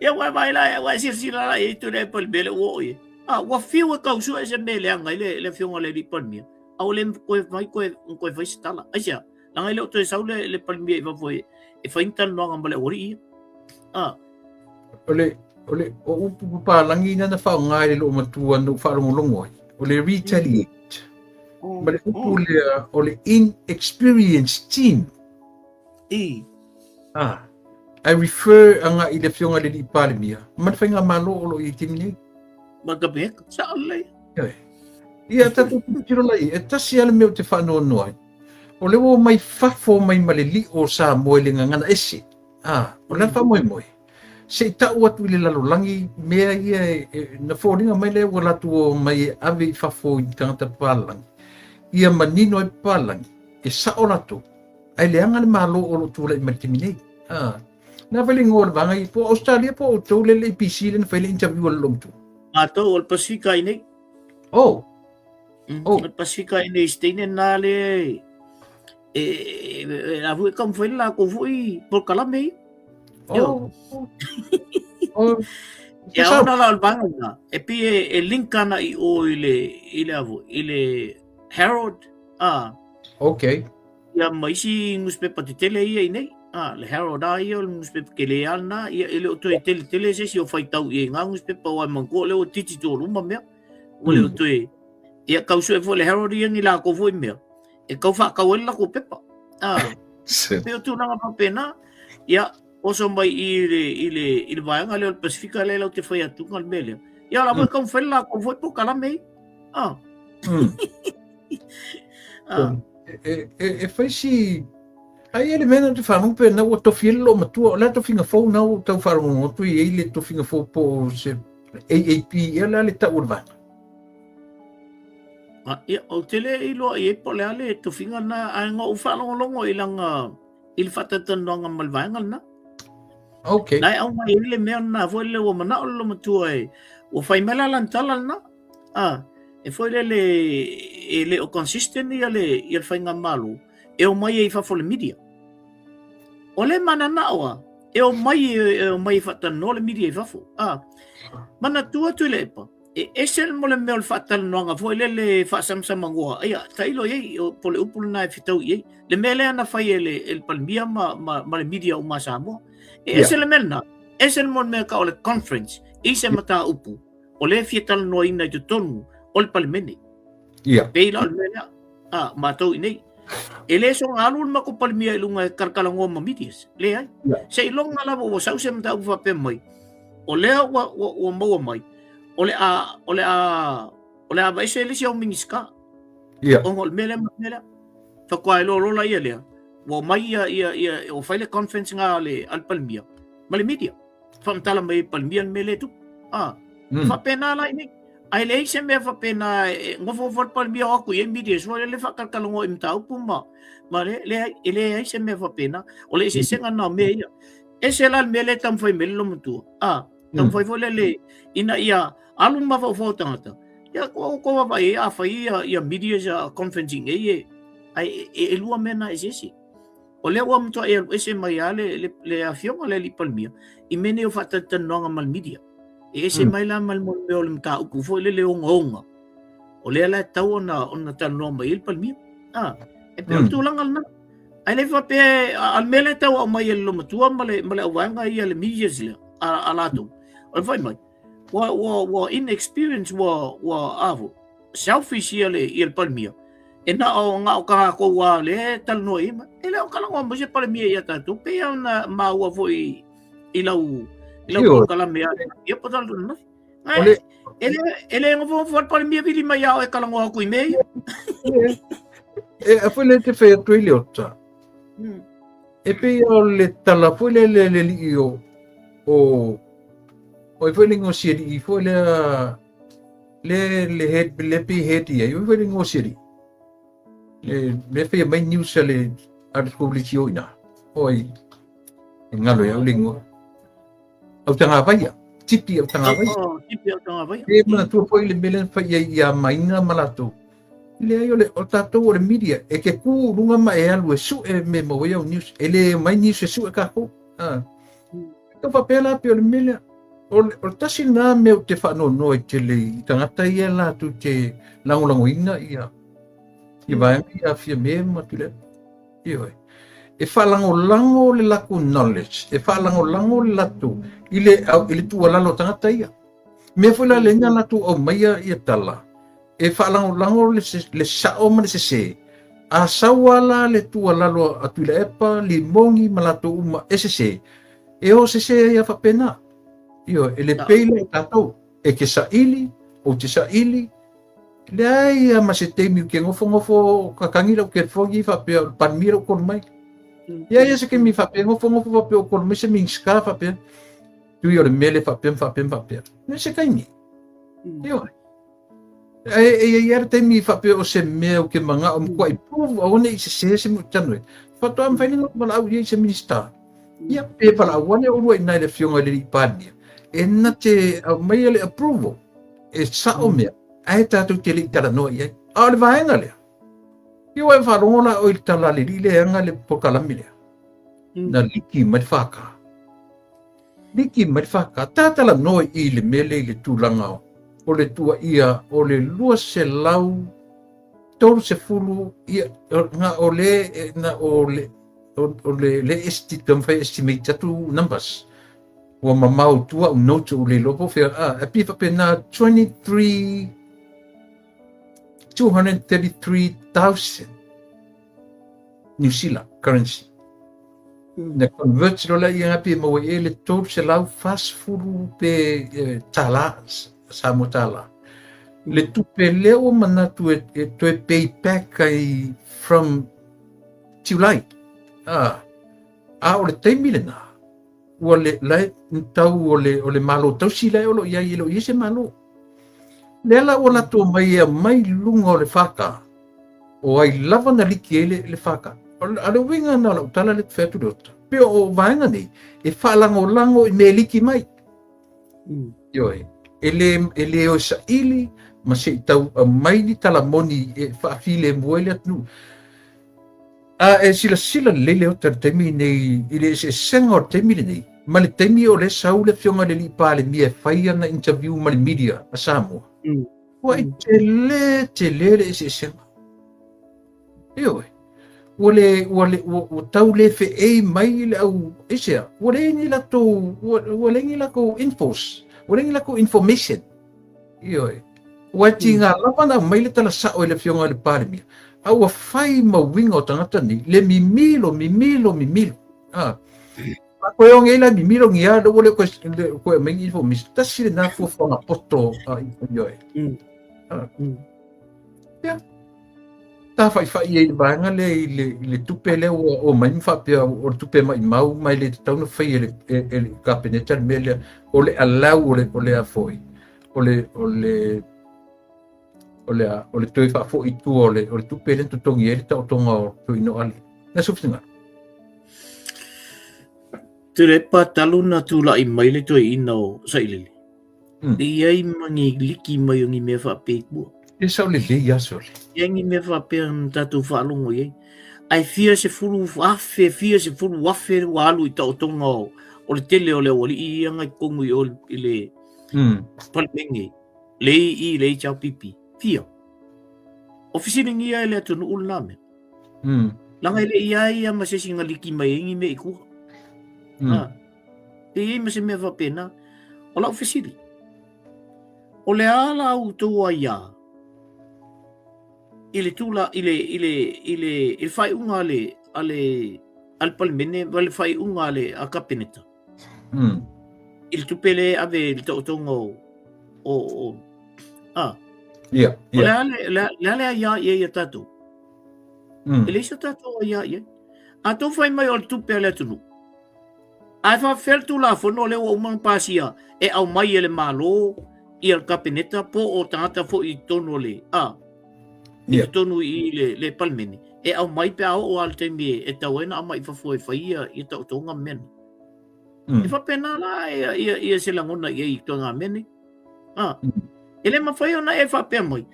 Ia ua vai la, ua silasila la i tu le Palemia le ua o ia. Ah, ua fiu e kausua e se mea leaga i le, le afioga le alii Palemia. A ua le koe fai koe, koe fai se tala. Aisea, leaga e le o toe sau le, le Palemia i fafo e, e fai ni talanoaga ma le aualii ia. Ah. O le, o le, o upu papalagi na na faaaoga e le loomatua na ou faalogologo ai, o le retaliate. Ma le upu lea o le inexperienced team. I. Ah. I refer agai i le Afioga i le Alii Palemia ma le Faigamalo o lo o i ai i le taimi nei. Ma ka peka, sao lelei. Ioe. Ia, tatou tilotilo la i ai, e tasi lava le mea ou te faanoanoa ai, o lea ua omai fafo mai ma le lio o Samoa i le gagana ese. Ah, o le a le faamoemoe? Se i tau atu i le lalolagi mea ia e, e, na foliga mai lea ua latou omai e ave i fafo i tagata papalagi, ia manino ai papalagi, e sao latou, Ae leaga le Malo o lo o tulai mai i le taimi nei. Ah. Na fai le igoa o le vaega po o Australia po o outou le le ABC le na fai le interview a le loomatua. Matou o le Pasifika i nei. Oh. Oh. O le Pasifika i nei Steine na le e e a fui kam fai la ko fui polokalame i. Oh. Oh. Ia ona la o le vaega lena, e pi e, e link ana i o i le i le avu, i le Herald, ah. Okay. Ia ma isi newspaper tetele ia i nei. Ah, le Herald a ia o le newspaper kele a lena, ia e le o toe tele tele se isi o faitau i ai ngā newspaper o ai manatua lea ua digital uma mea. Ua le o toe, ia kau sue foi le Herald ia ni lākou foi mea, e kau whaakau ai le lako pepa. Ah, pei o tulaga faapena, ia, oso mai i le, i le, i le vaega lea o le Pasifika lea lau te whai atu ngā le mea lea. Ia la foi kau whai le lākou foi polokalame i. Ah. Ah. E, e, e fai si... Ai e le mea na te whanau pe na ua tofi ele loomatua, o le a tofiga fou na ua tau whaalogologo atu i ai le tofiga fou po o se AAP, ea o le a le tau o le vaega? Ah, ia, ou te le iloa i ai po o le a le tofiga na, ae na ou faalogologo i lana, i le faatatalanoaga ma le vaega lena. Okay. Na e aumai ai le mea lena foi lele ua manao le loomatua e, ua fai mai la lana tala lena. Ah, e foi lele e le o consistent ia le, ia le faigamalo, e omai ai i fafo le media. O le mananao a, e omai, e omai e faatalanoa le media i fafo. Ah, manatua Tuilaepa, e ese mo le mea o le faatalanoaga foi lele faasamsamagoa, ia, tailo i ai, po o le upu lena e fetau i ai. Le mea lea na fai e le, e le Palemia ma, ma, ma le media uma a Samoa. E ese le mea lena, ese le mo le mea ka o le conference, i se mataupu, o lea e fia talanoaina i totonu o le Palemene. Ia. Pei la o le mea lea, a, matou i nei. E le soga alu le matou Palemia i luga e kalakalanoa ma medias. Leai. Ia. Seiloga lava ua sau se mataupu faapea mai, o lea ua, ua, ua maua mai, o le a, o le a, o le a aveese le isi au Minisita. Ia. Ona o le mea lea ma le mea lea. Faatoa iloa loa ia lea, ua omai ia, ia, ia, ua fai le conference nga a le, a le Palemia ma le media. faamatala mai e Palemia le mea lea e tupu. A, mm. faapena la i nei. Ae leai se mea faapena e nofonofo le Palemia o atu i ai media sua le faatalatalanoa i mataupu ma ma le leai e leai se mea faapena. O le eseesega na o mea ia. Ese la le mea lea e taumafai mai le Lomatua. A, taumafai foi lele ina ia alu mafaufau o tagata. Ia ko ko vaavaai a fai ia ia media ia conferencing e ia ai e, e lua mea na eseese. O lea ua matuai alu ese mai lava le, le, le afioga le alii Palemia i mea nei o faatalatalanoaga ma le media. E ese mai la ma le mea o le mataupu foi lele ogaoga. O lea la e tatau ona, ona talanoa mai ai le Palemia. Ah, e pei o le tulaga lena. Ae le faapea, a le mea lea e tau aumai e le Lomatua ma le, ma le auvaega ia le medias lea, a, a latou. O le fai mai, ua, ua, ua inexperience, ua, ua, a fo, selfish ia le, ia le Palemia. E na o, na o kākou a le talanoa i ma, e le o talanoa mai se Palemia ia tātou, pei ona maua foi i lau, i lau polokalame a, ia po talanoa mai. E, e le, e le nofonofo le Palemia vili mai ao e talanoa atu i mea ia. E, a foi le te whai atu i le ota. E pei o le tala foi le le le lii o o o i foi le ngosi e lii foi le le le head le pe head ia i foi le ngosi e lii. Le le whai mai news a le a le publici o ina. Oi e ngalo ia o le ngoa. Au tagavaia, tipi au tagavaia. Oh, tipi au tagavaia. E manatua foi le mea lea na fai ai ia Maina ma latou. Leai o le o tatou o le media e ke ku lunga ma e alu e sue me maua ai au news. E le mai news e sue kākou. Ah. Tau faapea la pei o le mea lea. O le, o le tasi lena mea ou te faanoanoa ai tele i tagata ia latou te lagolagoina ia ia vaega ia Fiame ma Tuilaepa. Ioe. E faalagolago le latou knowledge, e faalagolago le latou i le, i le tuualalo a tagata ia. Mea foi la lea na latou aumaia ia tala, e faalagolago le, le sao ma le sesē. A sau lava la le tuualalo a Tuilaepa, Limogi ma latou uma e sesē, e o sesē ai lava faapena. Ioe, e le pei la o tatou, e te saili, ou te saili, Leai a ma se taimi ou te nofonofo kakangi lau telefoni faapea o le Palemia lou call mai. Ia ia se taimi faapea nofonofo faapea o call mai se Minista faapea. Tui o le mea lea faapea ma faapea ma faapea. Me se taimi. Ioe. E e ia le taimi faapea o se mea ou te manao matuai prove aua ne i sese se mea ou te talanoa ai. Faatoa mafai ona valaau i ai se Minista. Ia pe valaau ane oulua i ina i le afioga i le alii Palemia e na te aumaia le approval e sao mea ae tatou te le i talanoa i ai. A o le vaega lea, ia ua e faalogo la oe i le tala a le alii lea e ana le polokalame lea. Na liki mai le FK. Liki mai le FK. Ta talanoa i le mea lea i le tulaga o le tuuaia o le 230 ia, na o le, na o le, o le, le esti, taumafai estimate atu numbers. Ua mamao i tua au notes ou le iloa po o fea, a, e pei faapena 23, 233,000 New Zealand currency. Na convert loa lea ia pe maua i ai le 340 pe tālā, Samoa tālā. Le tupe lea ua manatu e, e toe pay back ai from July. A, a o le taimi lena, ua le, la e tau o le, o le Malo tausi la e o lo o i ai, e le o i ai se Malo. Lea la ua latou omai e aumai i luga o le FK, o ai lava na liki ai le, le FK. A le uiga na o lau tala lea ou te fai atu Leota, pei o vaega nei, e faalagolago i mea e liki mai. Ioe, e le, e le o e saili ma se i tau aumai ni tala moni e faafilemu ai le atunuu. A e silasila lelei Leota i le taimi nei, i le eseesega o le taimi lenei, ma le taimi o lea sau le afioga i le alii Palemia e fai ana interview ma le media a Samoa. Ua i tele, tele le eseesega. Ioe. Ua le, ua le, ua, ua tau le feei mai le au, aisea, ua leai ni latou, ua, ua leai ni latou infos, ua leai ni latou information. Ioe. Ua e tiga lava ona aumai le tala sao e le Afioga i le Palemia, a ua fai ma uiga o tagata nei, le mimilo, mimilo, mimilo. A. A koe o ngei la mimilo ngi a, ua le koe, le koe aumai ni information. Tasi lena fuafuaga poto a ioe. A. Ia. tafa'ifa'i ai i le vaega lea i le i le tupe lea ua oo mai ma faapea o le tupe ma'imau ma e le tatau ona faia e le e le Kapeneta le mea lea o le allow o le o le a foi o le o le o le o le toe faafo'i i tua o le o le tupe lea na totogi ai le taotoga o Toeaina Ale. Na sou finagalo. Tuilaepa talu na tula'i mai le toeaina o Sailele. E i ai ma ni liki mai o ni mea faapea i tua. E sao lelei aso le. E ai ni mea faapea na tatou faalogo i ai. Ae fia 10,000, fia 10,000 ua alu i taotoga o, o le tele o le aualii ia na i totonu i o i le Palemene, le i le HRPP. Fia. O fesiligia e le atunuu lena mea. Leaga e le i ai ia ma se isi na liki mai ai ni mea i tua. Ah. E i ai ma se mea faapena. O lau fesili, o le a la outou aiā i le tula i le i le i le i le faaiuga a le a le a le Palemene ma le faaiuga a le a Kapeneta i le tupe lea e ave i le taotoga o o o a Ia, o le a le le a le a le aiā i ai a tatou? E leai se tatou aiā i ai. A tou fai mai o le tupe a le atunuu, Ae faapefea le Tulafono lea ua uma ona pasia e aumai e le Malo ia le Kapeneta po o tagata foi i totonu o le a i totonu i le, le Palemene e aumai pe a oo lava le taimi e tatau ai ona aumai i fafo e fai ia, ia taotoga ma mea nei. E faapena la ia, ia, ia se lagona i ai i ituaiga mea nei. A, e le mafai ona e faapea mai,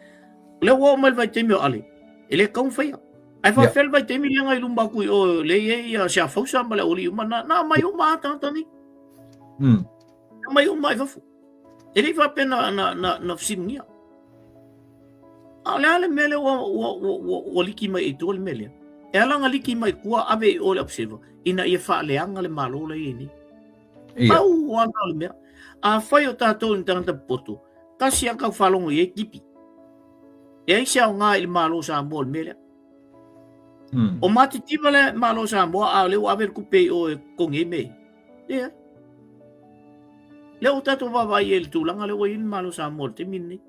o lea ua oo mai le vaitaimi o Ale, e le tatau ona faia. Ae faapefea le vaitaimi lea na i luma atu i o lea e i ai ia Fausa ma le aualii uma na, na aumai uma lava tagata nei. Na aumai uma i fafo. E le i faapea na, na, na, na fesiligia. A o le a le mea lea ua, ua, ua, ua, ua liki mai i tua le mea lea? E ala ona liki mai i tua ave i o le Observer ina ia faaleaga le Malo la e i ai nei. Pau lava o le mea. Afai o tatou ni tagata popoto, tasi lava tau faalogo i ai tipi. E ai se aoga i le Malo o Samoa o le mea lea. O matitiva le Malo o Samoa, a o lea ua ave le tupe i o e totogi ai mea ia. Leai. Lea ua tatou vaavaai i le tulaga lea ua i ai le Malo o Samoa i le taimi lenei.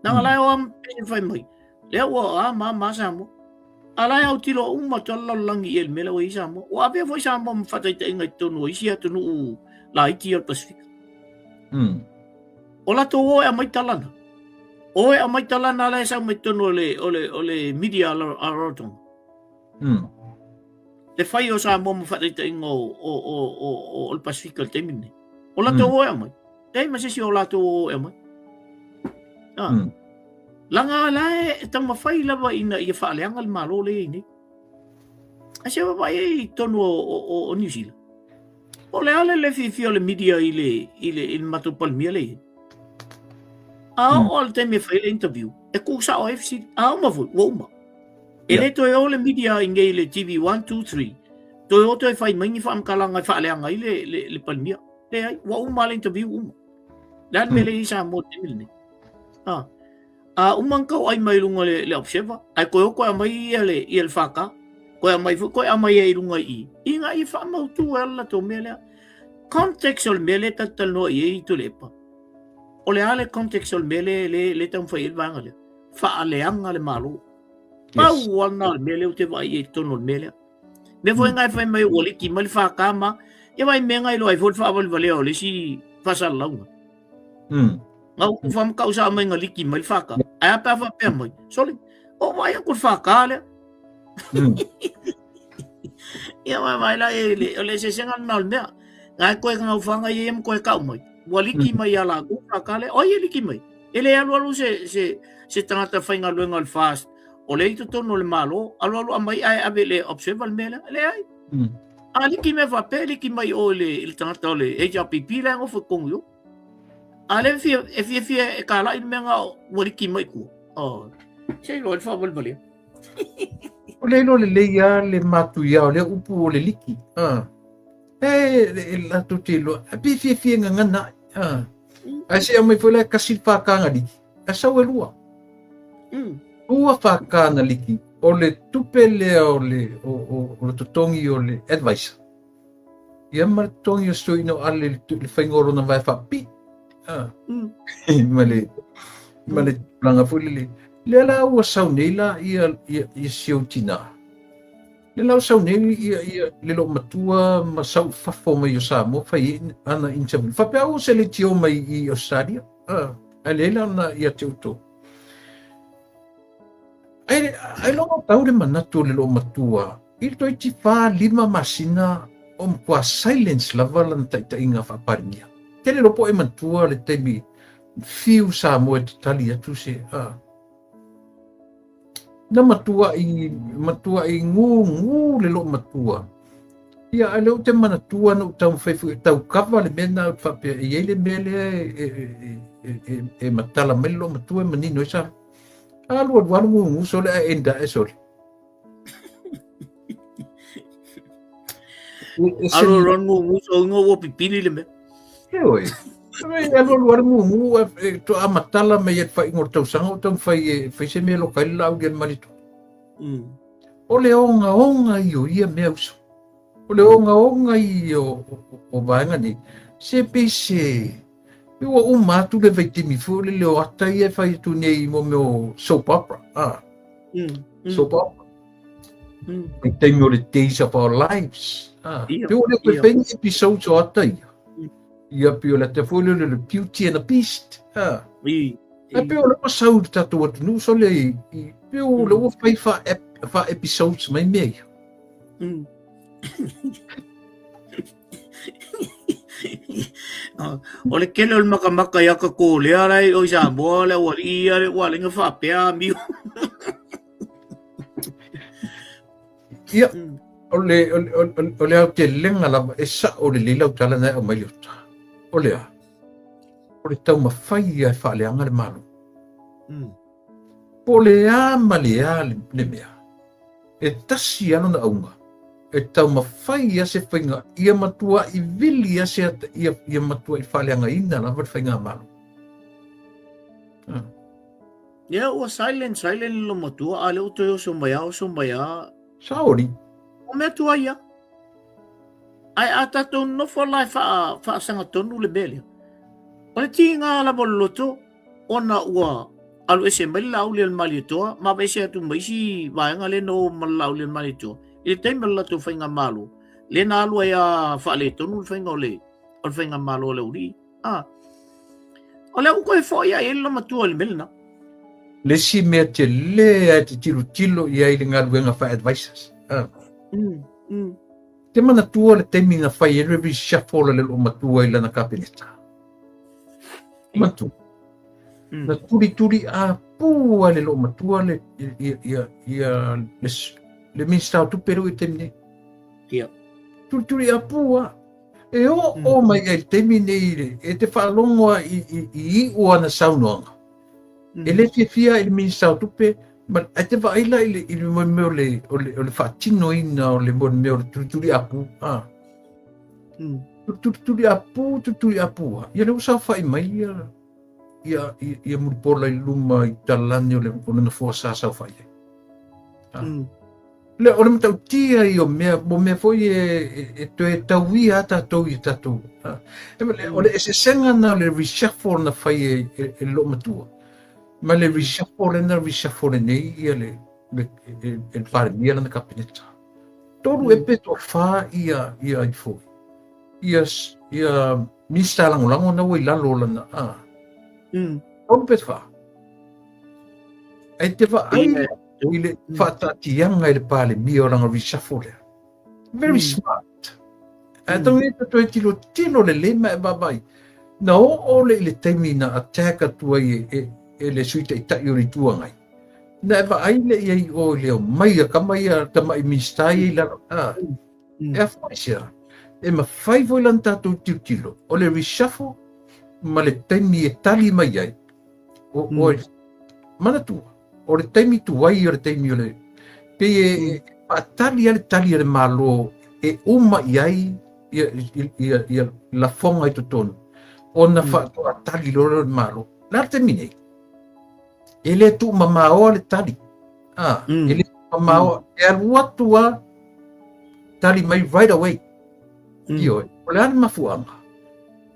Leaga la e o a ma fai mai, lea ua a ma ma Samoa. A la e autilo uma atu le lalolagi i le mea lea ua i ai Samoa. Ua avea foi Samoa ma faataitaiga i totonu o isi atunuu laiti o le Pasifika. O latou o e aumai tala na. O e aumai tala na la e sau mai totonu o le, o le, o le media a Rarotonga. Le fai o Samoa ma faataitaiga o, o, o, o, o, o le Pasifika i le taimi lenei. O latou o e aumai. Leai ma se isi o latou o e aumai. Ah. Leaga la e taumafai lava ina ia faaleaga le Malo lea e i ai nei. Ae se vaavaai ai i totonu o, o, o, o Niu Sila. O le a le le fiafia o le media i le, i le, i le matou Palemia lea e i ai. A oo le taimi e fai le interview, e tuu sao ai fesili. A uma foi, ua uma. E le toe o le media i nei le TV 1, 2, 3, toe o toe fai mai ni faamatalaga e faaleaga ai le, le, le Palemia. Leai, ua uma le interview uma. Le a le mea lea e i ai Samoa i le taimi lenei. A, a uma ona tau ai mai luga le, le observer, ae toe o toe aumai ia le, ia le FK, toe aumai foi, toe aumai ai i luga i i, ina ia faamautu ai le latou mea lea. Context o le mea lea tatou te talanoa i ai Tuilaepa, o le a le context o le mea lea, lea, lea taumafai ai le vaega lea? Faaleaga le Malo. Pau lava lena o le mea lea ou te vaai i ai i totonu o le mea lea. Mea foi ngai fai mai ua liki mai le FK ma, ia vai mea ngai loa ai foi le faavalevalea o le isi faasalalauga. Nga u whamakau sa mai nga liki mai le FK. Ai a pea whapea mai. Sorry. O vai aku le FK lea. Ia vai vai la e le o le eseesega lena o le mea. Ngai koe ngau whanga i e ma koe kau mai. Ua liki mai ia la ku FK lea. Oi e liki mai. E le alu alu se se se tangata faigaluega o le FAST. O le i totonu o le Malo, alu alu aumai ae ave i le observer le mea lea. Leai. A liki mea faapea, liki mai o i le, i le tagata o le HRPP la e nofo i totonu i o. A lea e fia, e fiafia e kalai le mea nga ua liki mai tua. Oh. Se iloa le faavalevalea. O le iloa lelei lava le matuia o lea upu o le liki. Ah. E, e latou te iloa. E pe fiafia e gagana ai. Ah. Ae se aumai foi la e kasi le whakanga liki. E sau e lua. Lua whakanga liki. O le tupe lea o le, o, o, o le totogi o le advisor. Ia ma le totogi o se toeaina o Ale i le faiga o lona vae faapipii. Ah. Ma le, ma le tulaga foi lele. Lea la ua sau nei la ia, ia, ia si ou tinā. Lea la ua sau nei ia, ia le loomatua ma sau i fafo mai o Samoa fai ai ana interview. Faapea ua se leitio mai i Australia. Ah, ae leai la ona ia te outou. Ai, ailoga tau le manatu o le loomatua i le toeitiiti 4, 5 masina o matua silence lava lana taitaiga faa-Palemia. Tele loa po o e manatua le taimi fiu Samoa e tatali atu se a. Na matuai, matuai gūgū le loomatua. Ia, a o lea ou te manatua na ou taumafai foi e tau kava le mea lena ou te faapea e i ai le mea lea e, e, e, e, e matala mai le loomatua e manino ai sa. Alu alu alu gūgū sole ae enda ae sole. Alu alu alu gūgū so ingo ua pipili le mea. Heoi. Alu alu alu gūgū e toa matala mai e le faaiuga o le tausaga o taumafai e fai se mea e loka ai le laau i le malietoa. O le ogaoga ia o ia mea uso. O le ogaoga ia o, o, o vaega nei. Se pei se pei ua uma atu le vaitaimi foi lele o ata ia e fai atu nei mo mea o soap opera. Ah. Soap opera. Vaitaimi o le Days of Our Lives. Ah. Pei ua le toe fai ni episodes o ata ia. Ia pei o le ata foi lele o le Beauty and the Beast. Ah. Ae pei o lea ua sau i le tatou atunuu sole i, i pei o lea ua fai faa, faa episodes mai mea ia. O le tele o le makamaka ia ka kōlea la i o i Samoa le aualii ia le ua lenga faapea amio. Ia, o le, o le, o le, o le aotelega lava e sa'o lelei lau tala na e aumai Leota. O le a? O le taumafai ia e faaleaga le Malo. Po o le a ma le a le mea, e tasi lava lona auga, e taumafai ia se faiga ia matua'i vili ia se ata, ia, ia matua'i faaleagaina lava le faigamalo. Ia, ua silent, silent le matua, a lea ua toe oso mai a, oso mai a. Saoli. O mea tuai ia. Ae a tatou nofo la e faa, faasagatonu le mea lea. O le tiga lava o le loto, ona ua alu ese mai le Laaulialemalietoa ma aveese atu ma isi vaega lea na o ma le Laaulialemalietoa i le taimi o le latou faigamalo, lea na alu ai a faaletonu le faiga o le, o le faigamalo a le aualii. Ah. O lea ua toe foi ai le matua i le mea lena. Le isi mea tele a e te tilotilo i ai i le galuega faa-advisors. Ah. Te manatua le taimi na fai ai le reshuffle a le loomatua i lana kapeneta. Manatua. Na tulituli apū a le loomatua le, ia, ia, ia, le, le Minista o Tupe lea i le taimi nei. Ia. Tulituli apū a. E oo mai ai i le taimi nei e te faalogo a i, i, i iu ana saunoaga. E le fiafia i le Minista o Tupe, ma, ae te vaai la i le, i le mea o le, o le, o le faatinoina o le mea o le tulituli apū. Ah. Tulituli apū, tulituli apū. Ia lea ua saofai mai ia, ia, ia, ia Mulipola i luma i talani o le, o le nofoa sa saofai ai. Ah. Le, o le matautia ia o mea, mo mea foi e, e, e toe tauia a tatou i tatou. Ah. E, o le eseesega na o le reshuffle na fai e, e, e le loomatua. Ma le reshuffle na reshuffle nei ia le, le, e, e le Palemia lana kapeneta. Tolu e pe toa whā ia, ia ai foi. Ia, ia Minista lagolago na ua i lalo o lana, ah. Tolu pe whā. Ai te vaai i le whaatatianga i le Palemia o lana reshuffle lea. Very smart. Ae tau e toe tilo tilo lelei ma e vaavaai. Na oo le i le taimi na attack atu ai e, e, e le Sui Taitai o le Itu Agai. Na e vaai le i ai o i le omai a kama ia tama'i Minista ia i lalo. Ah. E afua i se a? E mafai foi la ona tatou tilotilo o le reshuffle ma le taimi e tali mai ai o, o manatua o le taimi tuai o le taimi o le pei e, e faatali a le tali a le Malo e uma i ai ia, ia, ia, ia lafoga i totonu ona faatoa tali loa lea o le Malo. Le a le taimi nei? E le tuumamaoa le tali. Ah, e le tuumamaoa. E alu atu a tali mai right away. Ioe. O le a le mafuaaga?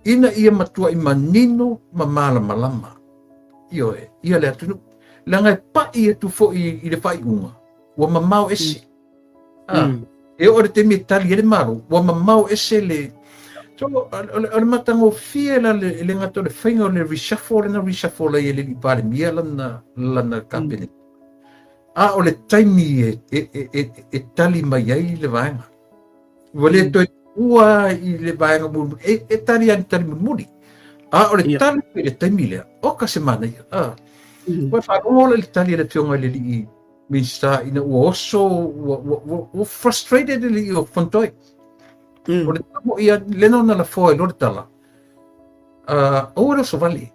Ina ia matuai manino ma malamalama. Ioe, ia le atunuu. Leaga e pa'i atu foi i le faaiuga, ua mamao ese. E oo i le taimi e tali ai le Malo, ua mamao ese le... So, o le matagofie la e le gata o le faiga o le reshuffle lena reshuffle ai e le alii Palemia lana, lana Kapeneta. A o le taimi e, e, e, e, e tali mai ai le vaega. Ua le toe tuua i le vaega mulimuli, e, e tali lava i le tali mulimuli. A o le tali i le taimi lea, oka se manaia. Ua faalogo la i le tali a le Afioga i le alii Minista ina ua oso, ua, ua, ua, ua frustrated le alii o Fontoi. O le tala foi ia, lena na lafoa ai loa le tala, aua le oso vale.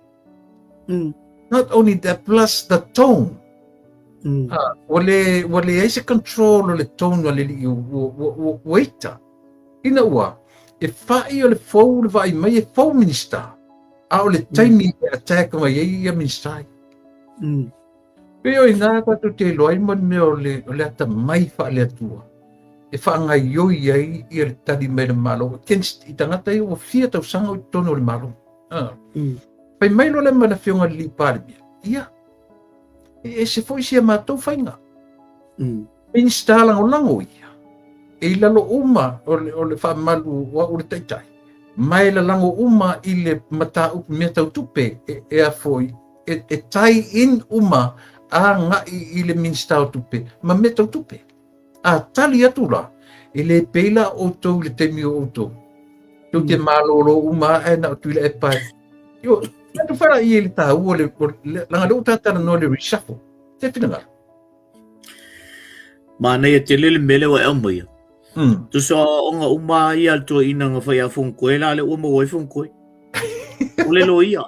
Not only that, plus the tone. Ua le, ua leai se control o le tone a le alii, ua, ua, ua, ua ita. Ina ua, e fai o le fou le vaai mai e fou Minista, a o le taimi e attack mai ai ia Minista ia. Pei o i ina tatou te iloa ai mo le mea o le, o le atamai faale-Atua e faagaioi ai ia le tali mai le Malo against i tagata ia ua fia tausaga o i totonu o le Malo. Fai mai loa lea ma le Afioga i le alii Palemia, ia, e ese foi si a matou faiga. Minista lagolago ia, e i lalo uma o le, o le faamalu o au o le taitai, ma e lalago uma i le mataupu mea tau tupe e, e a foi, e, e tie in uma agai i le Minista o Tupe ma mea tau tupe. A tali atu la, e le pei la outou i le taimi o outou. Tou te malolo uma ae na o Tuilaepa e. Io, atu fara i le taua le, leaga lea ua ta talanoa le reshuffle. Se finagalo. Manaia tele le mea lea ua e aumaia. Tusa aoaoga uma ia a le toeaina na fai a Fonotoe la lea ua maua ai Fonotoe. O le loia.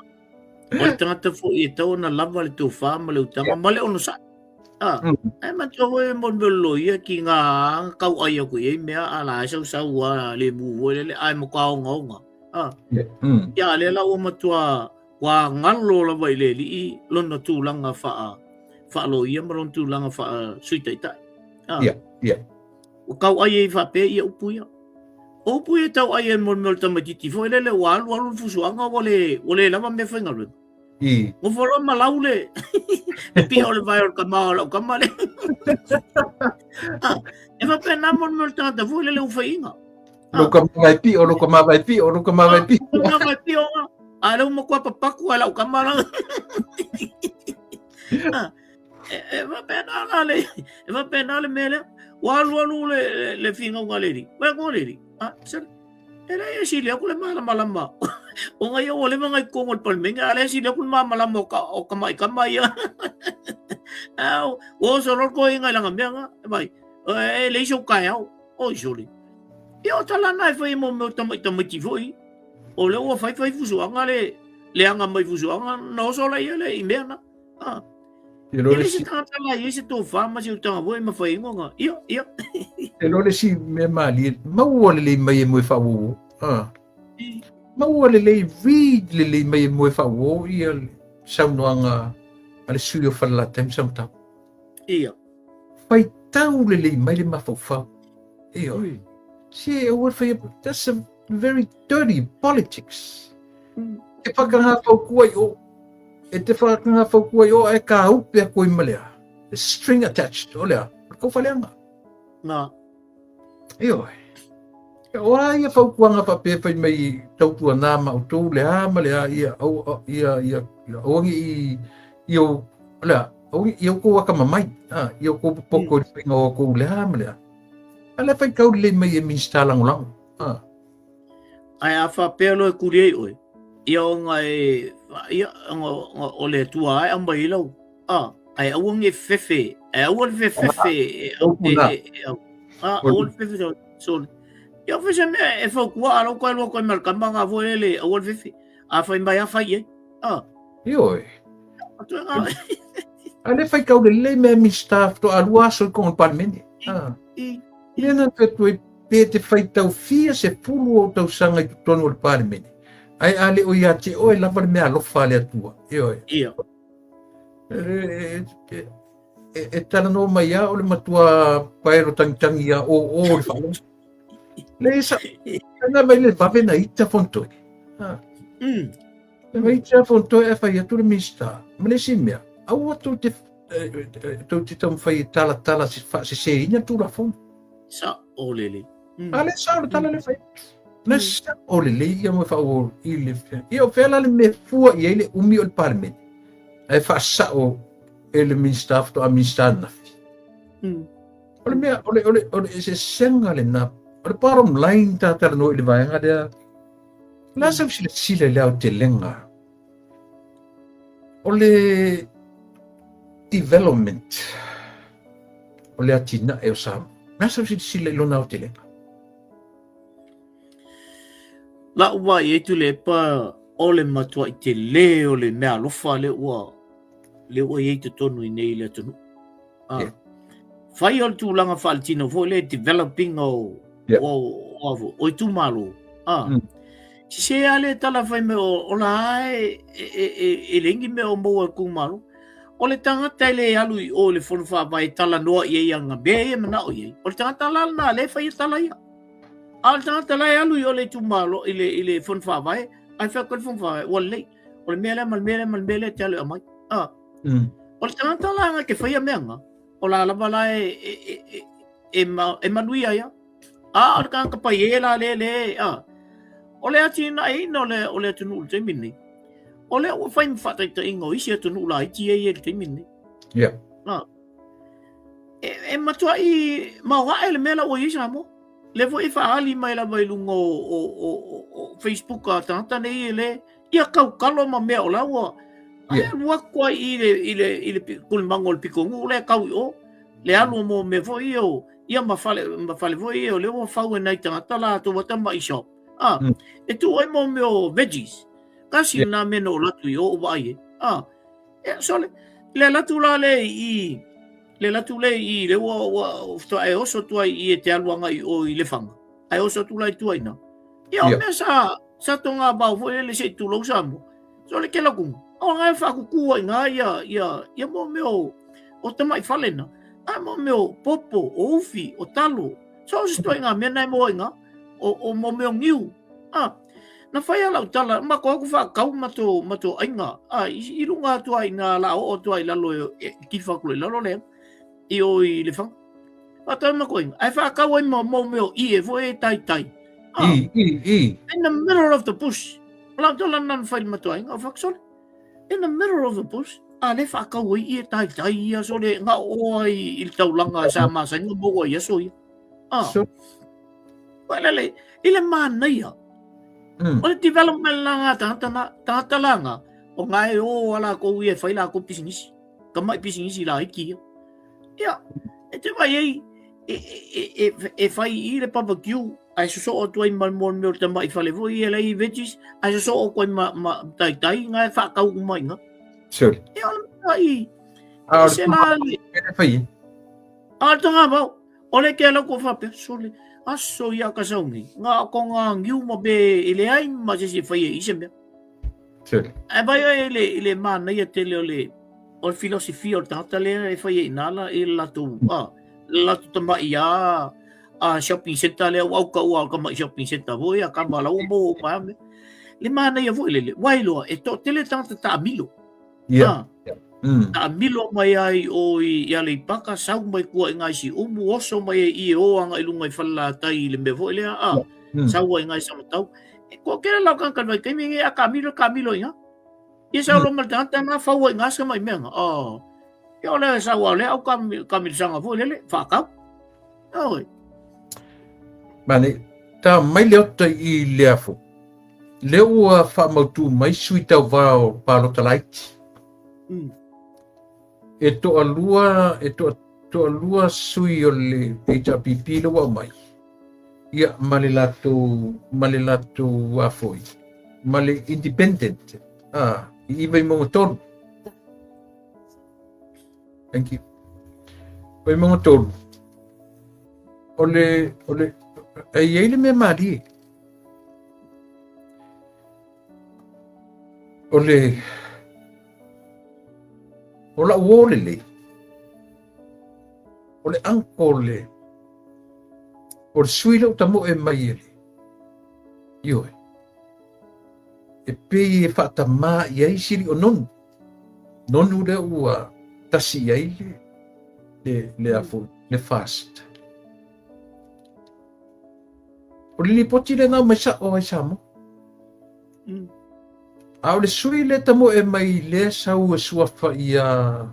O le tagata foi e tatau ona lava le tofa ma le utaga ma le onosai. Ah, e matua foi mo le mea o le loia ki ngā kau ai aku i ai mea a la e sausau a le mu foi lele ai matua ogaoga. Ah. Ia lea la ua matua ua galo lava i le alii lona tulaga faa faaloia ma lona tulaga faa sui taitai. Ah. Ia, ia. Ua tau ai ai faapea ia upu ia. O upu ia tau ai ai mo le mea o le tamaitiiti foi lele ua alu alu le fusuaga ua le, ua le lava mea faigaluega. Nofo loa ma lau le, le pia o le vae o le kama o lau kama le. Ah, e faapena mo le mea o le tagata foi lele ua faiina. Lou kama vai pio, lou kama vai pio, lou kama vai pio. Lou kama vai pio. A leu matua papaku ai lau kama la. Ah, e faapena la le, e faapena le mea lea. Ua alu alu le, le, le finauga a le alii. Vai atu le alii. Ah, sole. E leai e sili atu le malamalama. Ona ia ua leva ona i totonu o le Palemene, a o lea e sili atu le malamalama o ka, o tamai tama ia. A, ua oso loa le toeaina i lana mea na. E vai, e leai sou taeao. Oi sole. Ia o tala na e fai mo mea o tamai tamaiti foi. O lea ua fai fai fusuaga le leaga mai fusuaga na oso la ia le i mea na. Ah. E le se tagata la i se tofa ma se utaga foi ma fai ingoga. Ia, ia. E lo le si mea malie, maua lelei mai e moe faauouo. Ah. Maua lelei, read lelei mai e moe faauouo ia le saunoaga a le sui o Falelatai ma Samatau. Ia. Faitau lelei mai le mafaufau. Ia. Se aua le fai, that's a very dirty politics. E whakangāwhau kua i o. E te whakangāwhau kua i o e ka upe a koe ma lea. The string attached, o lea, o le kauwhaleanga. Nā. Ioe. O a ia fautuaga faapea fai mai tautua nā ma outou le a ma le a ia au ia ia ia aua ne i i o le a aua ne i outou akamamai a i outou popoto i le faiga o outou le a ma le a. A le faitau lelei mai e Minista Lagolago. A. Ae a faapea loa e kuli ai oe, ia ona e, ia, ona, ona, o le Atua lava e aumai ai lau, a, ae aua ne i fefe, ae aua le fefefe e, e, e, e, au, a, aua le fefe, sole. Ia fai se mea e fautua, a lau koe lua koe ma le kama ngā foi lele, aua le fefe. A fai mai a fai i ai. A. Ioe. Atu e ngā. A le faitau lelei mea Minista faatoa lua aso i totonu o le Palemene. A. I. Lea na fai atu ai pe te faitau fia sefulu ou tausaga i totonu o le Palemene, ae a le o ia te oe lava le meaalofa a le Atua. Ioe. Ia. E talanoa mai lava o le matua paelo tangitangi ia o o le faalogo. Le sa, na mai le vave na ita Fonotoe. Ha. Na mai ita Fonotoe e fai atu le Minista. Ma le isi mea, aua tou te. tou te taumafai e talatala faaseseina le Tulafono. Sa'o lelei. A lea sao le tala lea fai. Na sao lelei ia mo faaauau i le ia o fea la le mea fua i ai le umi o le Palemene ae faasao e le Minisita faatoa Minisita ananafi. O le mea, o le, o le, o le eseesega lena. O le bottom line ta talanoa i le vaega lea. O le a sau silasila i le aotelega o le development o le atinae o Samoa. O le a sau silasila i lona aotelega? La'u vaai ai Tuilaepa o le matua'i telē o le meaalofa lea ua lea ua i ai totonu i nei i le atunuu. Ah. Yeah. Fai o le tulaga faaletino foi le developing o yeah. o o, o itumalo. Ah. Sese a le tala fai mai o, o la e e e, e le ingi mea o maua e itumalo. O le tagata e le alu i o i le fono faavae e talanoa i ai ana mea ia e manao i ai. O le tagata la lena lea e fai e tala ia. A o le tagata la e alu i o le itumalo i le, i le fono faavae, ae fai atu le fono faavae, ua lelei. O le mea lea ma le mea lea ma le mea lea e te alu e aumai. Ah. O le tagata la na te faia mea na, o la lava la e, e, e, e, e, ma, e manuia ia. A o le tagata pai e la le le, a. O le atinaeina o le, o le atunuu i le taimi lenei. O lea ua fai ma faataitaiga o isi atunuu laiti ia i le taimi lenei. Yeah. A. E, e matuai maoae le mea la ua i ai Samoa. Lea foi e faaali mai lava i luga o, o, o, o Facebook a tagata nei e le, ia kaukalo ma mea o la ua ai alu atu ai i le i le i le kulimaga o le pitonuu lea tau i o le alu mo mea foi ia o ia ma fale ma fale foi ia o lea ua fau e nai tagata latou a tama'i shop a e tuu ai mo mea o veggies tasi lena mea na ou alu atu i o ou vaai ai a e sole le alu atu la lea i le alu atu lea i le ua ua faatoa e oso atu ai i e te alu agai i o i Lefaga ae oso atu la i tua i ina ia o mea sa Sa tonga vao foi lele se i tulou Samoa. So le kela kumu. O ngai whaakuku ai ngā ia, ia, ia mo mea o, o tamai fale na. A mo mea o popo, o ufi, o talo. So o se toi ngā mea nai mo ai ngā. O, o mo mea o ngiu. A, na whai ala o tala, ma ko aku whaakau ma tō, ma tō ainga. A, i, i runga atu ai ngā la o atu ai lalo e, e ki whakuro i lalo lea. I o i le whanga. Whakatau ma koe. Ai whakau ai mo mo meo i e fo e tai tai. Ah. I, i, i. In the middle of the bush. La tola nan whai matua inga o whakasole. In the middle of the bush. A le whakau ai i e tai tai ia sole nga o ai i le taulanga sa masa inga mo ia so ia. Ah. So. Wala le, i le manaia. O le development la ngā tangata na, tangata la ngā, o ngā e o ala kou ia e whai la kou pisinisi. Ka mai pisinisi la hiki ia. Ia, e te vai ei, e, e, e, e whai i le barbecue, ai soso atu ai ma mo meo te mai whale foi e lei veggies, ai soso o koe ma, ma tai tai ngā e whakau mai ngā. Sure. E o le i, A o le la le, e whai. A o le vau, o le ke ala ko whapea, sole, aso ia ka saungi, ngā ko ngā ngiu ma be e le ai ma se se whai e i se mea. Sure. Ai vai ai le, i le mānaia tele o le, o le filosofia o le tagata lea e fai ai inā la i le latou, a, le latou tama'i a, a shopping centre lea ua auka ua o tama'i shopping centre foi a kama la ua maua uma ai mea. Le mānaia foi lele, ua iloa e toatele tagata taamilo. Yeah. A, Taamilo mai ai o i, i Aleipaka, sau mai kua i ngai Siumu, oso mai e i e o anga i lunga i Falelatai i le mea foi lea, a, sau ai ngai Samatau. E ko kera lau kanga kalwai kaimi nge a kamilo kamilo inga. Ia sau lo mal tangata na fau ai ngasa mai mea nga. Oh. Ia ole sau ole au kam kamil sanga foi lele whakau. Oi. Mane, ta mai le ota i le afo. Le ua whaamautu mai sui tau vao palota laiti. E toalua, e toa, toalua sui o le HRPP le ua mai. Ia, ma le latou, ma le latou a foi, ma le independent, a, i iva i Maungatauru. Thank you. O i Maungatauru, o le, o le, e i ai le mea mālie. O le, o lau uō lelei, o le uncle, o le sui lea ua tamoe mai e le, ioe, e pei e faatamā i ai sili o Nonu. Nonu lea ua, tasi i ai le le le a foi le FAST. O le lipoti lena aumai sa'o ai Samoa. A o le sui lea tamoe mai lea sau e suafa ia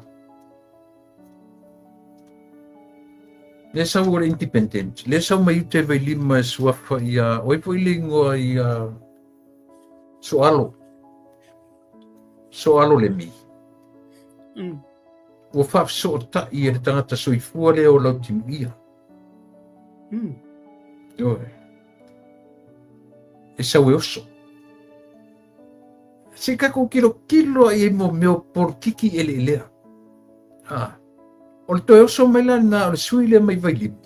lea sau o le independent, lea sau mai uta i Vailima e suafa ia, o ai foi le igoa ia Soalo. Soalo Lemi. Ua faafesootai e le tagata soifua lea o Lautimuia. Ioe. E sau e oso. Se i tatou tilotilo i ai mo mea o polokiki eleelea. Ah. O le toe oso mai la lena o le sui lea mai Vailima,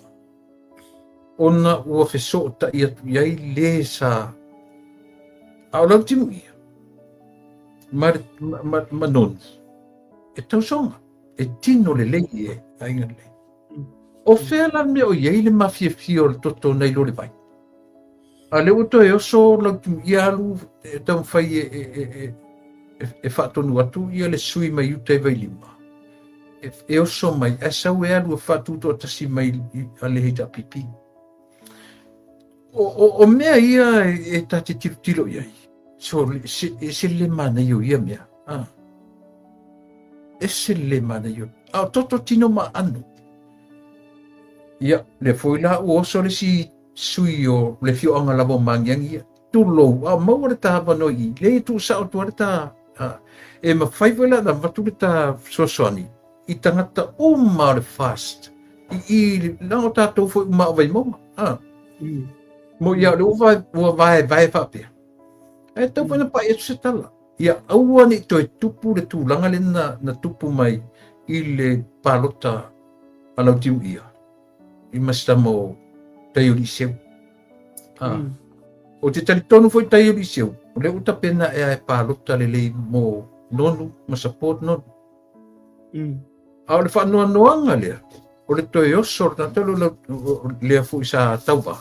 ona ua fesootai atu i ai le sa a o Lautimuia ma, ma, ma, ma Nonu e tausoga, e tino lelei e aiga lelei. O fea la le mea o i ai le mafiafia o le toto nai lo le vai? A lea ua toe oso Lautimuia alu e taumafai e, e, e, e, e, e faatonu atu ia le sui mai uta i Vailima. E, e oso mai, ae sau e alu e faatutoatasi mai a le HRPP. O, o, o mea ia e, e ta te tilotilo i ai. So, se, e se le manaia o ia mea. Ah. E se le manaia. A o toto tino ma aano. Ia, le foi la ua oso le si sui o le afioaga lava o Magiagi ia. Tulou, a maua le ta avanoa i i, leai e tuusao atu lava le ta, a, e mafai foi la ona avatu le ta fesoasoani i tagata uma o le FAST i i leaga o tatou foi uma o Vaimauga, a. Mo ia o lea ua ua vaevae faapea. Ae tatau foi ona pai atu se tala. Ia aua ne i toe tupu le tulaga lea na, na tupu mai i le palota a Lautimuia. I ma si tama o Taioliiseu. Ah. Ou te talitonu foi Taioliiseu, o lea ua tapena ea e palota lelei mo Nonu ma support Nonu. A o le faanoanoaga lea, o le toe oso o le tagata lea o lea foi sa tauva.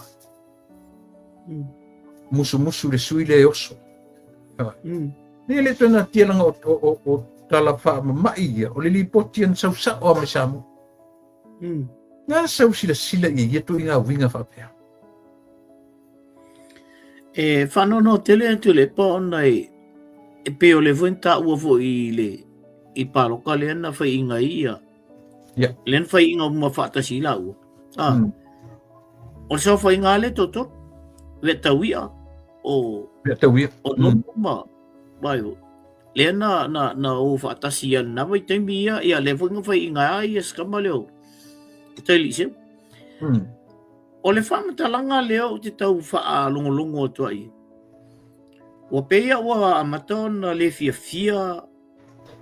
Musumusu le sui lea e oso. Ah. Nei le toe natia langa o, o, o, o tala faamama'i ia, o le lipoti ana sau sa'o a mai Samoa. Ngā sau silasila i ia ituaiga uiga faapea. E whanono tele atu le pa ona e e pei o le foi na taua foi i le i paloka lea na whaiinga i ia. Yeah. Lea na whaiinga uma whaatasi i laua. Ah. O le sao whainga le toto, ve tauia o Ve tauia. O no ma Vai, lea na, na, na o whaatasi ia na vai taimi ia, ia lea foi nga whai inga a ia skama leo, o te li seu. O le whamatalanga lea o te tau whaalongolongo atu ai. Ua peia ua amata ona le fiafia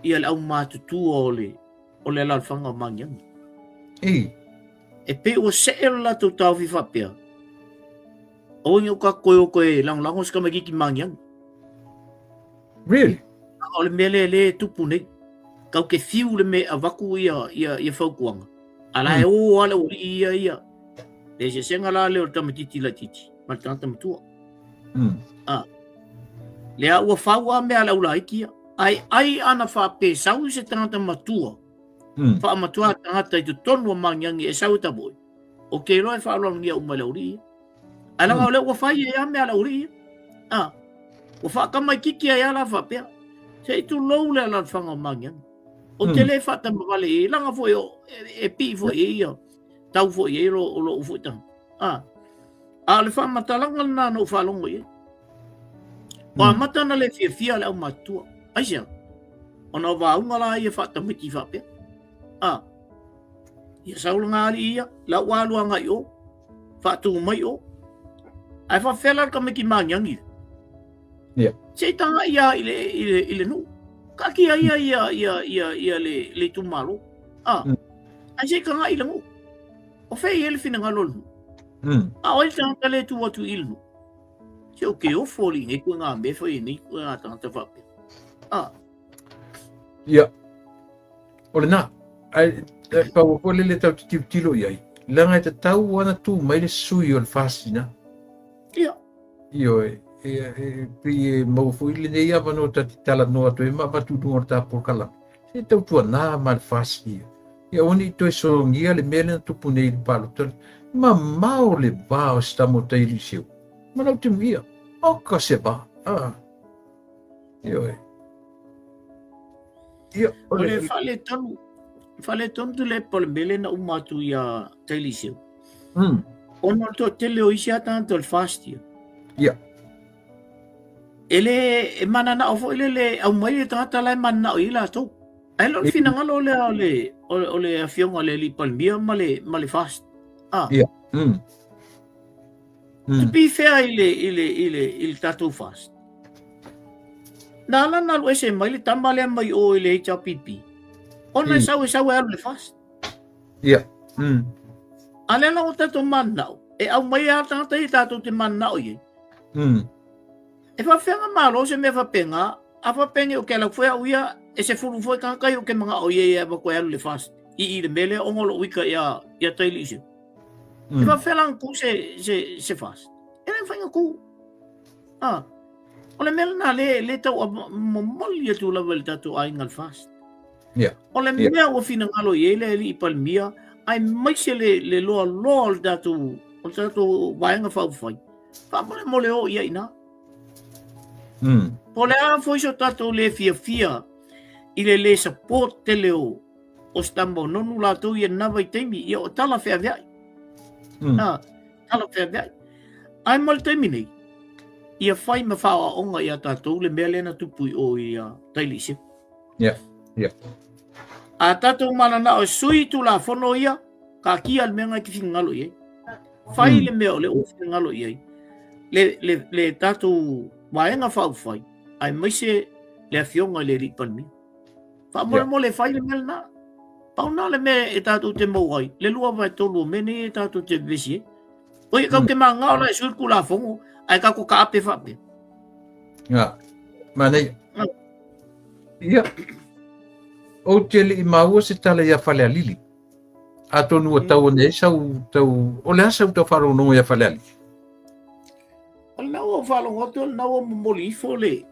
ia le aumatutua o le, o le alaalafaga o Magiagi. Ei. E pei ua see lo latou taofi faapea. Aua ne i ka koe o koe lagolago se tamaititi Magiagi. Really? O le mea lea lea e tupu nei. Kau ke fiu le mea e avatu ia, ia, ia fautuaga. A la e o lava le aualii ia ia. Le eseesega la lea o le tamaititi laitiiti ma le tagata matua. Ah. Lea ua fau lava mea a le aulaiti ia. Ai ai ana faapesau se tagata matua. Faamatua tagata i totonu o Magiagi e sau e tamoe. O ke iloa e faaaloalogia uma e le aualii ia. Ae leaga o lea ua fai ai lava mea a le aualii ia. Ah. Ua faatamaititi ai lava la faapea. Se i tulou le alaalafaga o Magiagi. Ou te le faatamavale i ai, leaga foi o, e, e pii foi i ai ia, tau foi i ai lo, o lou foi tagata. Ah. A o le faamatalaga lena na ou faalogo i ai. Ua amata ona le fiafia le aumatutua. Aisea? Ona o vaauga la ia faatamaiti faapea. Ah. Ia sau le alii ia, la ua alu agai o, faatu mai o. Ae faafefea la le tamaiti magiagi? Yeah. Se i taga ia i le, i le, i le nuu. Kaatia ia ia, ia, ia, ia le, le itumalo. Ah. Ae se i taga i le nuu. O fea i ai le finagalo o le nuu? A o ai le tagata lea e tu atu i le nuu? Se o ke ofo li nei koe ngā mea whai nei koe ngā tangata whapea. Ah. Ia. O lena. Ae, e pau foi lele tau te tilotilo i ai. Leaga e tatau ana tu mai le sui o le FAST ina. Ia. Ioe, e, e, pei e maua foi lenei avanoa ta te talanoa atu ai ma avatu i luga o le ta polokalame. E tautuanā ma le FAST ia. Ia aua ne i toe sologia le mea lea na tupu nei i le palota. Mamao le va o se tama o Tailisiu ma lau timuia. Oka se va. Ah. Ioe. Ia, o le faaletonu, faaletonu Tuilaepa o le mea lea na uma atu ia Tailisiu. Ona o le toatele o isi lava tagata o le FAST ia. Ia. E le e mananao foi lele e aumai le tagata la e mananao i ai latou. Ae le o le finagalo lea o le, o le afioga i le alii Palemia ma le, ma le FAST. Ah. Ia. To be fair i le, i le, i le, i le tatou FAST. Na ala na alu ese mai le tama lea mai o i le HRPP. Ona e sau e sau e alu le FAST. Ia. A lea la o tatou mananao, e aumai lava tagata ia tatou te mananao i ai. E faafefea Malo se mea faapena, a faapea o ke ala foi au ia, e se fulu foi tagata ia o ke mangao ia ia va koe alu le FAST. I i le mea lea ona o lou ika ia, ia Tailisiu. E faafefea la ona tu se, se, se FAST. E le mafai ona tu. Ah. O le mea lena le, le tau momoli atu lava i le tatou aiga le FAST. Yeah. O le mea ua finagalo i ai le alii Palemia, aemaise le, le loaloa o le tatou, o le tatou vaega faaupufai, faamolemole o i ai ina. Po o le a foi so tatou le fiafia i le le support tele o, o se tama o nonu latou ia lena vaitaimi, ia o tala feaveai. Ah, tala feaveai. Ae mo le taimi nei, ia fai ma faaoaoga ia tatou le mea lea na tupu i o i a Tailisiu. Yeah, yeah. A tatou mananao e sui Tulafono ia, taatia le mea na e te finagalo i ai. Fai le mea o lea ua finagalo i ai. Le, le, le tatou vaega faaupufai, aemaise le afioga i le alii Palemia. Faamolemole fai le mea lena. Pau na le mea e tatou te maua ai, le 2/3 o mea nei e tatou te vevesi ai. Oi, kau te manao la e sui le Tulafono, ae tatou taape faapea. Ia, manaia. Ia, ou te le i maua se tala ia Falealili. Atonu ua tau ane ai sau tau, o le a sau tau faalogologo ia Falealili? O lena ua ou faalogo atu, o lena ua momoli ifo le,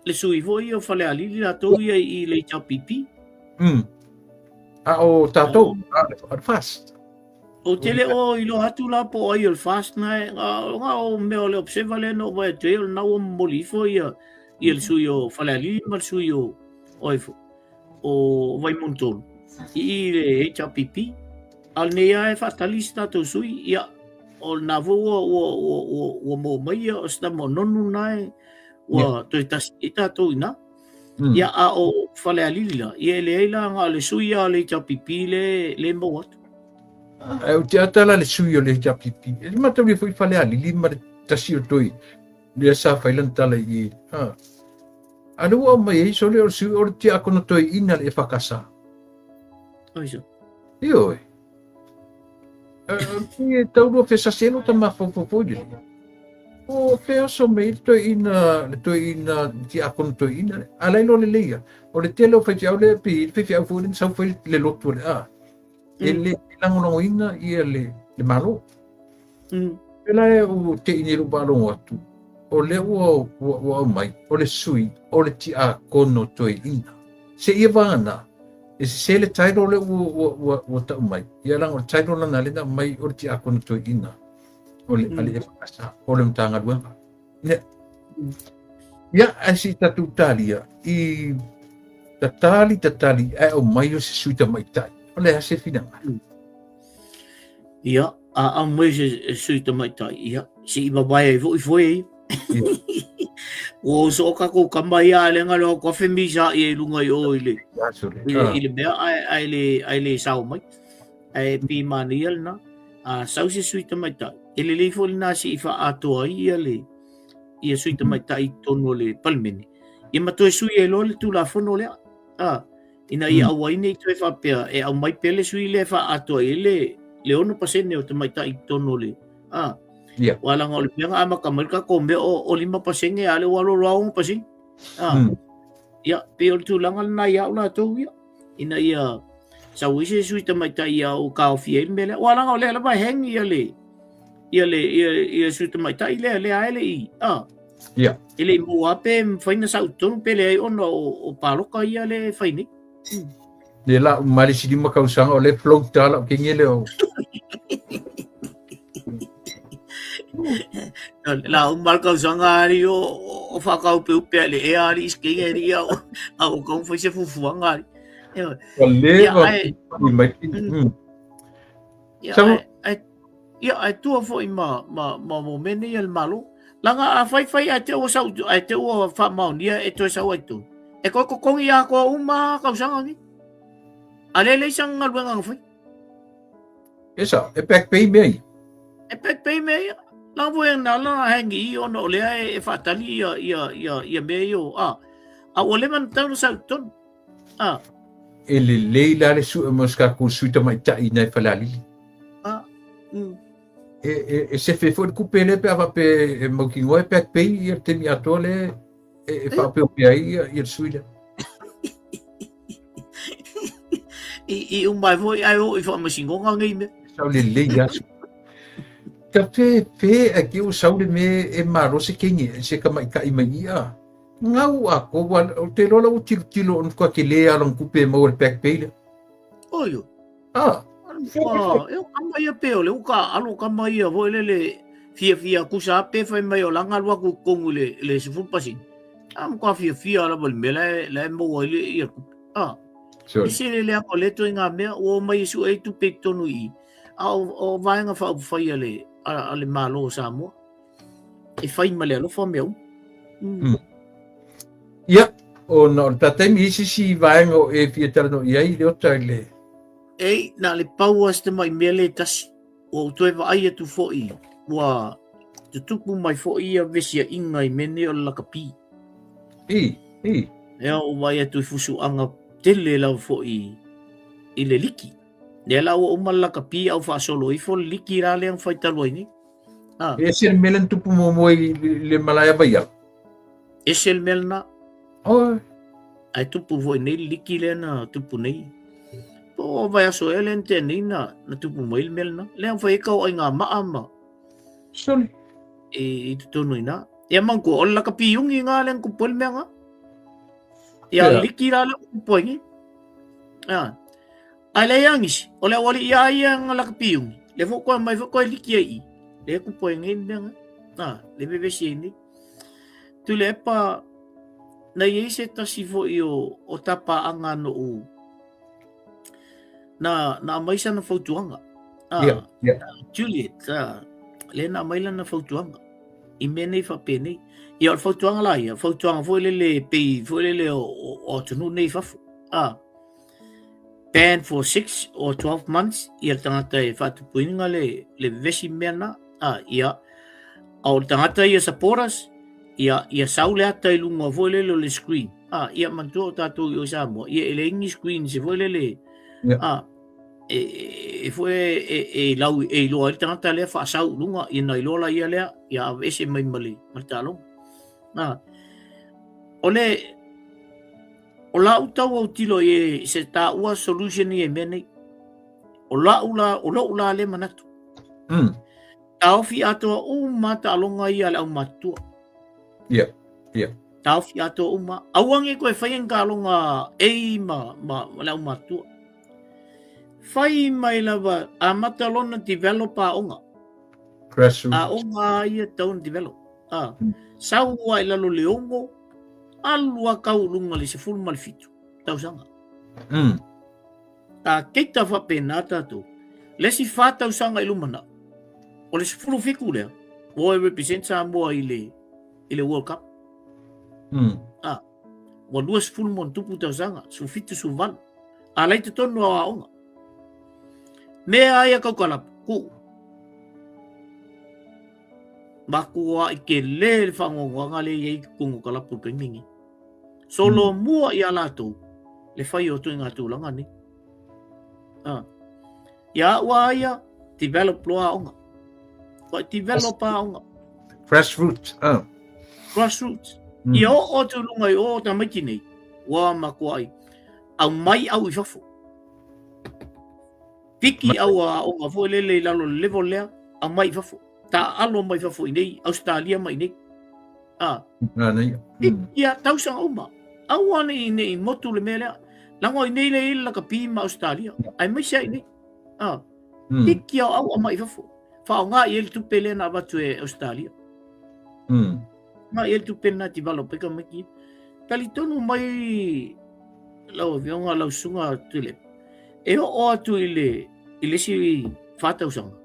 le sui foi ia o Falealili latou ia i le HRPP. A o tatou, a o le FAST. Ou te le o iloa atu la po o ai o le FAST na e, na o mea o le observer lea na ou vaai atu ai, o lena ua momoli ifo ia, ia le sui o Falealili ma le sui o, o ai foi, o Vaimauga 3 i i le HRPP. A o lenei lava e faatali se tatou sui, ia, o lena foi ua, ua, ua, ua, ua maua mai ia o se tama o Nonu lena e, ua toe tasi ai tatou i ina. Ia, a o Falealili la, ia e leai la na o le sui lava o le HRPP le, le maua atu. Ae ou te ata la le sui o le HRPP. E mataulia foi Falealili ma le tasi o toi lea sa fai lana tala i i. Ha. A lea ua aumai ai sole o le sui o le tiakono toeaina le EFKS. Aiso. Ioe. E tau lua fesase lo ta mafaufau foi lele. O fea oso mai le toeaina, le toeaina, tiakono toeaina le. A lai loa le leia. O le tele o faifeau lea pe le faifeau foi lea na sau fai le lotu o le a. E le lagolagoina ia le, le Malo. Pēlā e ua te i nei lou faalogo atu, o lea ua, ua, ua aumai, o le sui, o le tiakono toeaina. Seia vagana, e sesē le title lea ua, ua, ua, ua tau mai. Ia leaga o le title lana lea na aumai o le tiakono toeaina o le, mm. a le EFKS, o le Matagaluega. Ia, ia ae se i tatou talia i tatali, tatali, ae aumai o se sui tamaitai. O le a se finagalo? Ia, a aumai se sui tamaitai, ia, se i vavae ai foi foe ia. Ua oso o kakou kama ia a lenga loa koa whemi sa ia i lunga i o i le, i le, i le mea ai, ai le, ai le sao mai. Ai pi mani ia lena. A sau se sui tamaitai. E lelei foi lena se i whaatoa ai ia le, ia sui tamaitai i totonu o le palemene. Ia ma toe sui ai loa le Tulafono lea. A, ina ia aua ai ne i toe faapea e aumai pea le sui lea e faaatoa i ai le, le 6% o tamaitai i totonu o le, a. Yeah. Ua leaga o le mea na amata mai le tatou mea o, o 5% a lea ua alu loa 6%. A. Ia, pei o le tulaga lena ia au latou ia, ina ia sau ai se sui tamaitai ia o taofia ai le mea lea. Ua leaga o lea lava e hang ia le, ia le, ia, ia sui tamaitai lea, lea e le i, a. Yeah. E le i maua pe mafai na sau i totonu pe leai ona o, o paloka ia le fai nei. Le la uma le isi 5 tausaga o lea e float lava lau kenge lea o. La uma le tausaga ali o o whakaupeupea le ea ali isi kenge ali ia a o kau whai se fufuanga ali. Ua leva mai. Ia, ai, ia, ai tua foi ma, ma, ma mo mea nei a le Malo. Langa a whai whai ai te ua sau, ai te ua whaamaonia e toe sau ai tonu. E koe kokongi a koa uma kausanga ni. A le leisa ngaluenga nga whai. E sa, e back pay mea ia. E back pay mea ia. Langa foi na la hangi i ona o lea e whaatali ia, ia, ia, ia mea ia o, a. A ua leva na tau na sau tonu. A. E lelei la le sue mai o se tatou sui tamaitai i nai Falealili. A. Mm. E, e, e sefe foi le kupe lea pe a faapea e mautinoa e back pay ia le taimi atoa lea e, e faaopeopea ai ia, ia le sui lea. I, i uma ai foi ai o i faamasinoga nei mea. Sau lelei aso. Ka fe fe a ke o sau le me e malo se kenge se tamaitai mai ia. Ngau a ko wa o te lola o tilo tilo on kwa ke le along kupe mo le back pay le. Oio. Ah. Ah, e o kama ia pe o le uka alo kama ia foi le le fia fia kusa pe fai mai o langa lua ku kongu le le sefulu pasini. A mo ka fia fia la le mea la e maua i le ia kupe. Ah. Sure. I se le lea ko le toi ngā mea o mai e su e tupe i tonu i. A o, o vaenga whaupawhai a le, a, a le Malo o Samoa. E whai ma le alofa mea uma. Mm. Mm. Ia, o na o le taimi isi si vaenga o e fia talanoa i ai le ota i le... Ei, na le pau a se tamai mea le tasi. Ua ou toe vaai atu foi, ua tutupu mai foi ia vesiaʻiga i mea nei o le lakapi. I, i. Ea ou vaai atu i fusuaga tele lava foi i le liki. Lea la ua uma le lakapi a ua faasolo ifo le liki la lea na fai talu ai nei. Ah. E ese le mea lea na tupu muamua i le malae a Vaiala. Ese le mea lena. Oi. Ae tupu foi nei le liki lea na tupu nei. Po o vaiaso ea lea na tea nei na, na tupu mai le mea lena. Lea na fai ai kau ai ngā maa ma. Sole. I, i totonu i nā. Ia manatua, o le lakapi ungi ngā lea na tupu ai le mea ngā. Ia yeah. liki la lea tupu ai nei. Ah. Ae leai angisi, o le aualii a ia nga lakapi ungi. Le fo koe mai fo koe liki ai i. Le tupu ai nei le mea ngā. Ah, le vevesi ai nei. Tuilaepa, na i ai se tasi foi o, o tapaanga noʻu, na, na aumai sana fautuaga. Ah, yeah, yeah. Juliet, ah, lea na aumai lana fautuaga i mea nei faapenei. Ia, o le fautuaga la ia, fautuaga foi lele pei foi lele o, o, o atunuu nei i fafo. Ah, ban for 6 or 12 months ia le tagata e faatupuina le, le vevesi mea na. Ah, ia, a o le tagata ia supporters, ia, ia sau le ata i lunga foi lele o le screen. Ah, ia manatua o tatou i o i Samoa, ia e leai ni screen se foi lele, yeah. ah, e, e, e foi e, e, e, lau, e iloa ai le tagata lea faasau i luga, ia na iloa la ia lea, ia aveese mai ma le, ma le taaloga. Ah, o le, o lau tau autilo i e se taua solution ia i mea nei. O lau la, o lou la le manatu. Taofi atoa uma taaloga ia a le aumatutua. Ia, ia. Taofi atoa uma. Aua nei koe whai ni taaloga ei ma, ma, ma le aumatutua. Whai mai lava, amata lona develop aoga. Grassroots. Aoga ia tau na develop. Ah. Sau ai lalo le 6, alu a kau lunga le 17 tausaga. A keita faapena tatou, le isi fa tausaga i lumanai, o le 17 lea, ua e represent Samoa i le, i le World Cup. A, ua 20 ma ona tupu tausaga, 17, 18. A la i totonu o aoga. Mea ai a kau kalapu, kuu. Makua i ke le le whangongoanga le i ei totonu o kalapu i taimi nei. Solo mua i a latou le whai o tui ngā tūlanga nei. Ah. Ia au a ia, develop loa aoga. Kua develop aoga. Grassroots. Ah. Grassroots. Ia o o tu lunga i o tamaiti nei, ua makua ai. Au mai au i fafo. Piki au a aoga foi lele i lalo le level lea, au mai i fafo. Ta alo mai fafo i nei, Australia mai nei. Ah. Nā, nei. Ia, tausaga uma. Aua nei nei motu le mea lea. Lago i nei le i le lakapi ma Australia. Aemaise ai i nei. Ah. Hiki au au mai fafo. Whaonga i le tupe le na avatu e Australia. Ma i le tupe na develop e ka maki. Talitonu mai lau afioga lau susuga Tuilaepa. E oo atu i le i le isi 4 tausaga.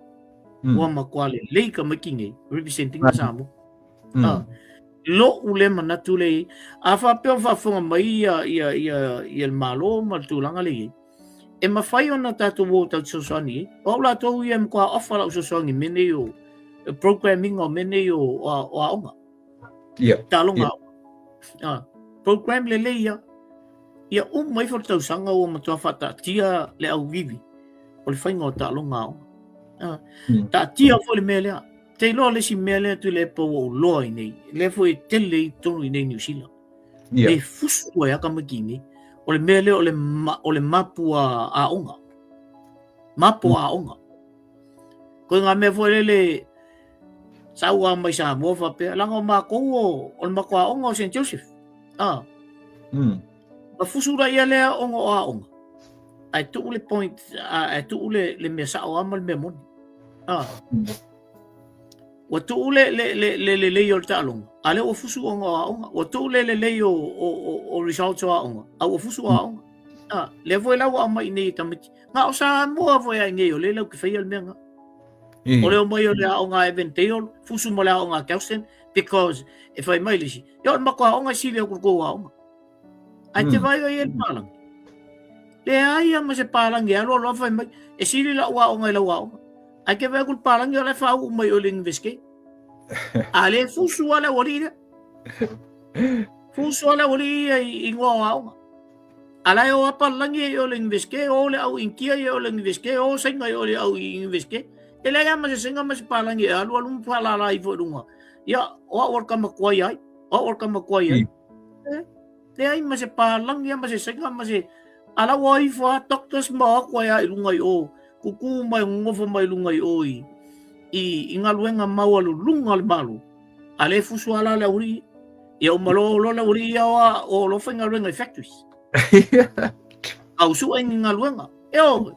Ua matua lelei tamaiti nei representing na Samoa. Ah. Lo'u le manatu le i a faapea o faafofoga mai ia ia ia ia le Malo ma le tulaga le i ai. E mafai ona tatou o tatou fesoasoani ai. O au latou ia e matua offer lau fesoasoani i mea nei o programming o mea nei o aoga. Taaloga aoga. Ah, program lelei ia. Ia uma ifo le tausaga ua matua faataatia le auivi o le faiga o taaloga aoga. Ah, taatia foi le mea lea. Te iloa le isi mea lea Tuilaepa ua ou loa i nei. Lea foi e tele i totonu i nei Niu Sila. E fusu ai a tamaiti i nei. O le mea lea o le, ma, o le mapu a aoga. Mapu a aoga. Koe ngā mea foi lele sau a mai Samoa faapea, laga o mākou o, o le matou aoga o St. Joseph. Ah. Ma fusu la ia lea ona o aoga. Ae tuu le point, ae tuu le, le mea sao a ma le mea moni. Ah. Ua tuu le, le, le, le lelei o le taaloga, a lea ua fusu ona o aoga. Ua tuu le lelei o, o, o, o results o aoga, a ua fusu aoga. Ah, lea foi la ua aumai nei e tamaiti. Nga o Samoa foi ai nei o le lau ke whaia le mea nga. O le omai o le aoga a Evandale, fusu ma le aoga a Kelston, because e whai mai le isi. Ia o le matou aoga e sili aku i le kou aoga. Ae te vaai oe i le palangi. Leai a ma se palangi e alu alu a fai mai, e sili lau aoga i lau aoga. Ae ke vaai aku i le palangi o la e faauu mai oe i le university. A le fusu a le aualii lea. Fusu a le aualii ia i ingoa o aoga. A la e o a palangi e i o le university, o le au Initia i o le university, o Saina i o le au university. E leai a ma se Saina ma se palangi e alu alu ma faalala ifo i luga. Ia, o au o le tama tuai ai. O au o le tama tuai ai. Eh, leai ma se palangi ma se saina ma se a la ua ifo a doctors ma o atu ai a i luga i o, kukū mai gogofo mai luga i o i, i, i galuega maualuluga o le Malo. A le fusu a la le aualii. Ia uma loa loa le aualii ia o a o lo faigaluega i factories. Au sue ni galuega. E o,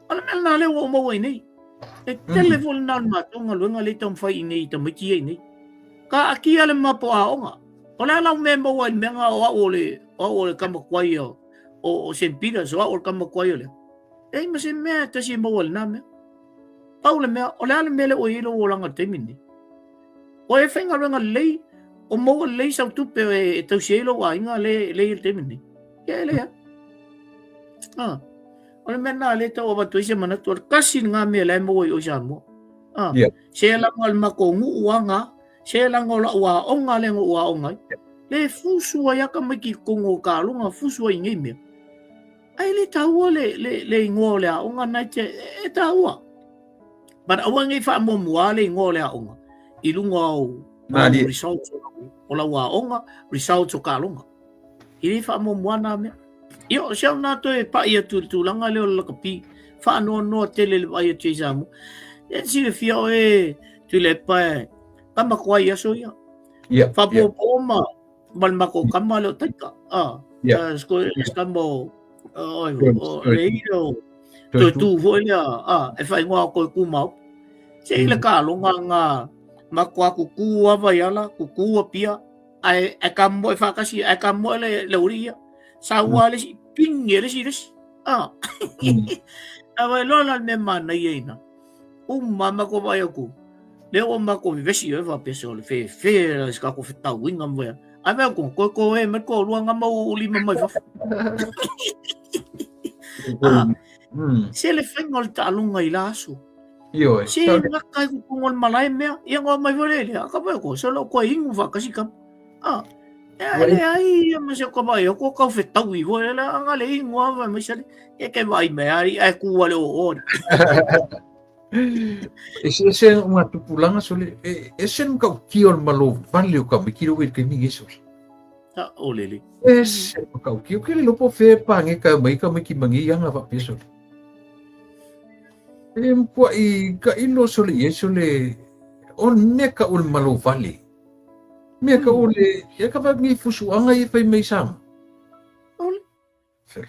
o le mea lena lea ua ou maua ai nei. E tele foi lena o le matou galuega lea e taumafai i nei i tamaiti ia i nei. Ka akia le mapo aoga. O le a lau mea e maua ai i le mea nga o au o le, o au o le tama tuai o, o, o St. Peters, o au o le tama tuai o le. Leai ma se mea e tasi e maua i lena mea. Pau le mea, o le a le mea lea ua i ai lou olaga i le taimi lenei? O e faigaluega lelei, o maua lelei sau tupe e, e tausi ai lou aiga le, le i le taimi lenei. Ia e leai. Ah. O le mea lena lea e tau avatu ai se manatu, o le tasi lena mea la e maua i o i Samoa. Ah. Yeah. Se laga o le matou nuu a ngā, se laga o lau aoga lea na ou aoga ai. Le fusu ai a tamaiti i totonu o taaloga, fusu ai i nei mea. Ae le taua le, le, le ingoa o le aoga na e te, e taua. But aua nei faamuamua le ingoa o le aoga i luga o, o results o lau aoga, results o taaloga. E le faamuamua nā mea. Ia, o se au nā toe pa'i atu i le tulaga lea o le lakapi, faanoanoa tele le vaai atu i Samoa. E silafia oe Tuilaepa e tama koa i aso ia. Yeah, Faapopo ma ma le matou tama lea o Taika. Ah, Yeah. uh, yeah. tama o o o le ia o toe tū foi lea, ah, e whaingoa o koe kūmau. Se i le taaloga nga matua kukū a Vaiala, kukū a Pia, ae, ae ka moe whakasi, ae ka moe le, le uri ia. Sa ua le si, pingi e le si le si. Ah. A vai loa la le mea manaia ina. Uma ma ko vai aku. Le o ma ko vevesi e fa pese o le fe fe la se ka ko fetauinga mo ya. Ai vai ko ko ko e me ko lua nga mau lima mai fafo. Ah. Se le whainga o le taaloga i la aso. Ioe. Se ngaka i kukunga o le malae mea, ia ngā mai vore le, a ka vai ko, se lo koe ingu whakasi ka. Ah, e le ai ia ma se ka vai, ko kau whetau i hoi, le anga le ingu a vai mai sale, e ke vai me ari, ai ku wale o o. E se se ngā tupulanga sole, e, e se mga uki o le malo vale o ka mai kiro e ke mingi sole. Ta o lele. E se mga uki o ke le lopo fe pange ka mai ka mai ki mangi anga wa pe sole. E mpua i ka ilo sole i e sole, o mea ka o le malo vale. Mea ka o le, e ka va ngi fusuanga i fai mai sama. Ole. Sole.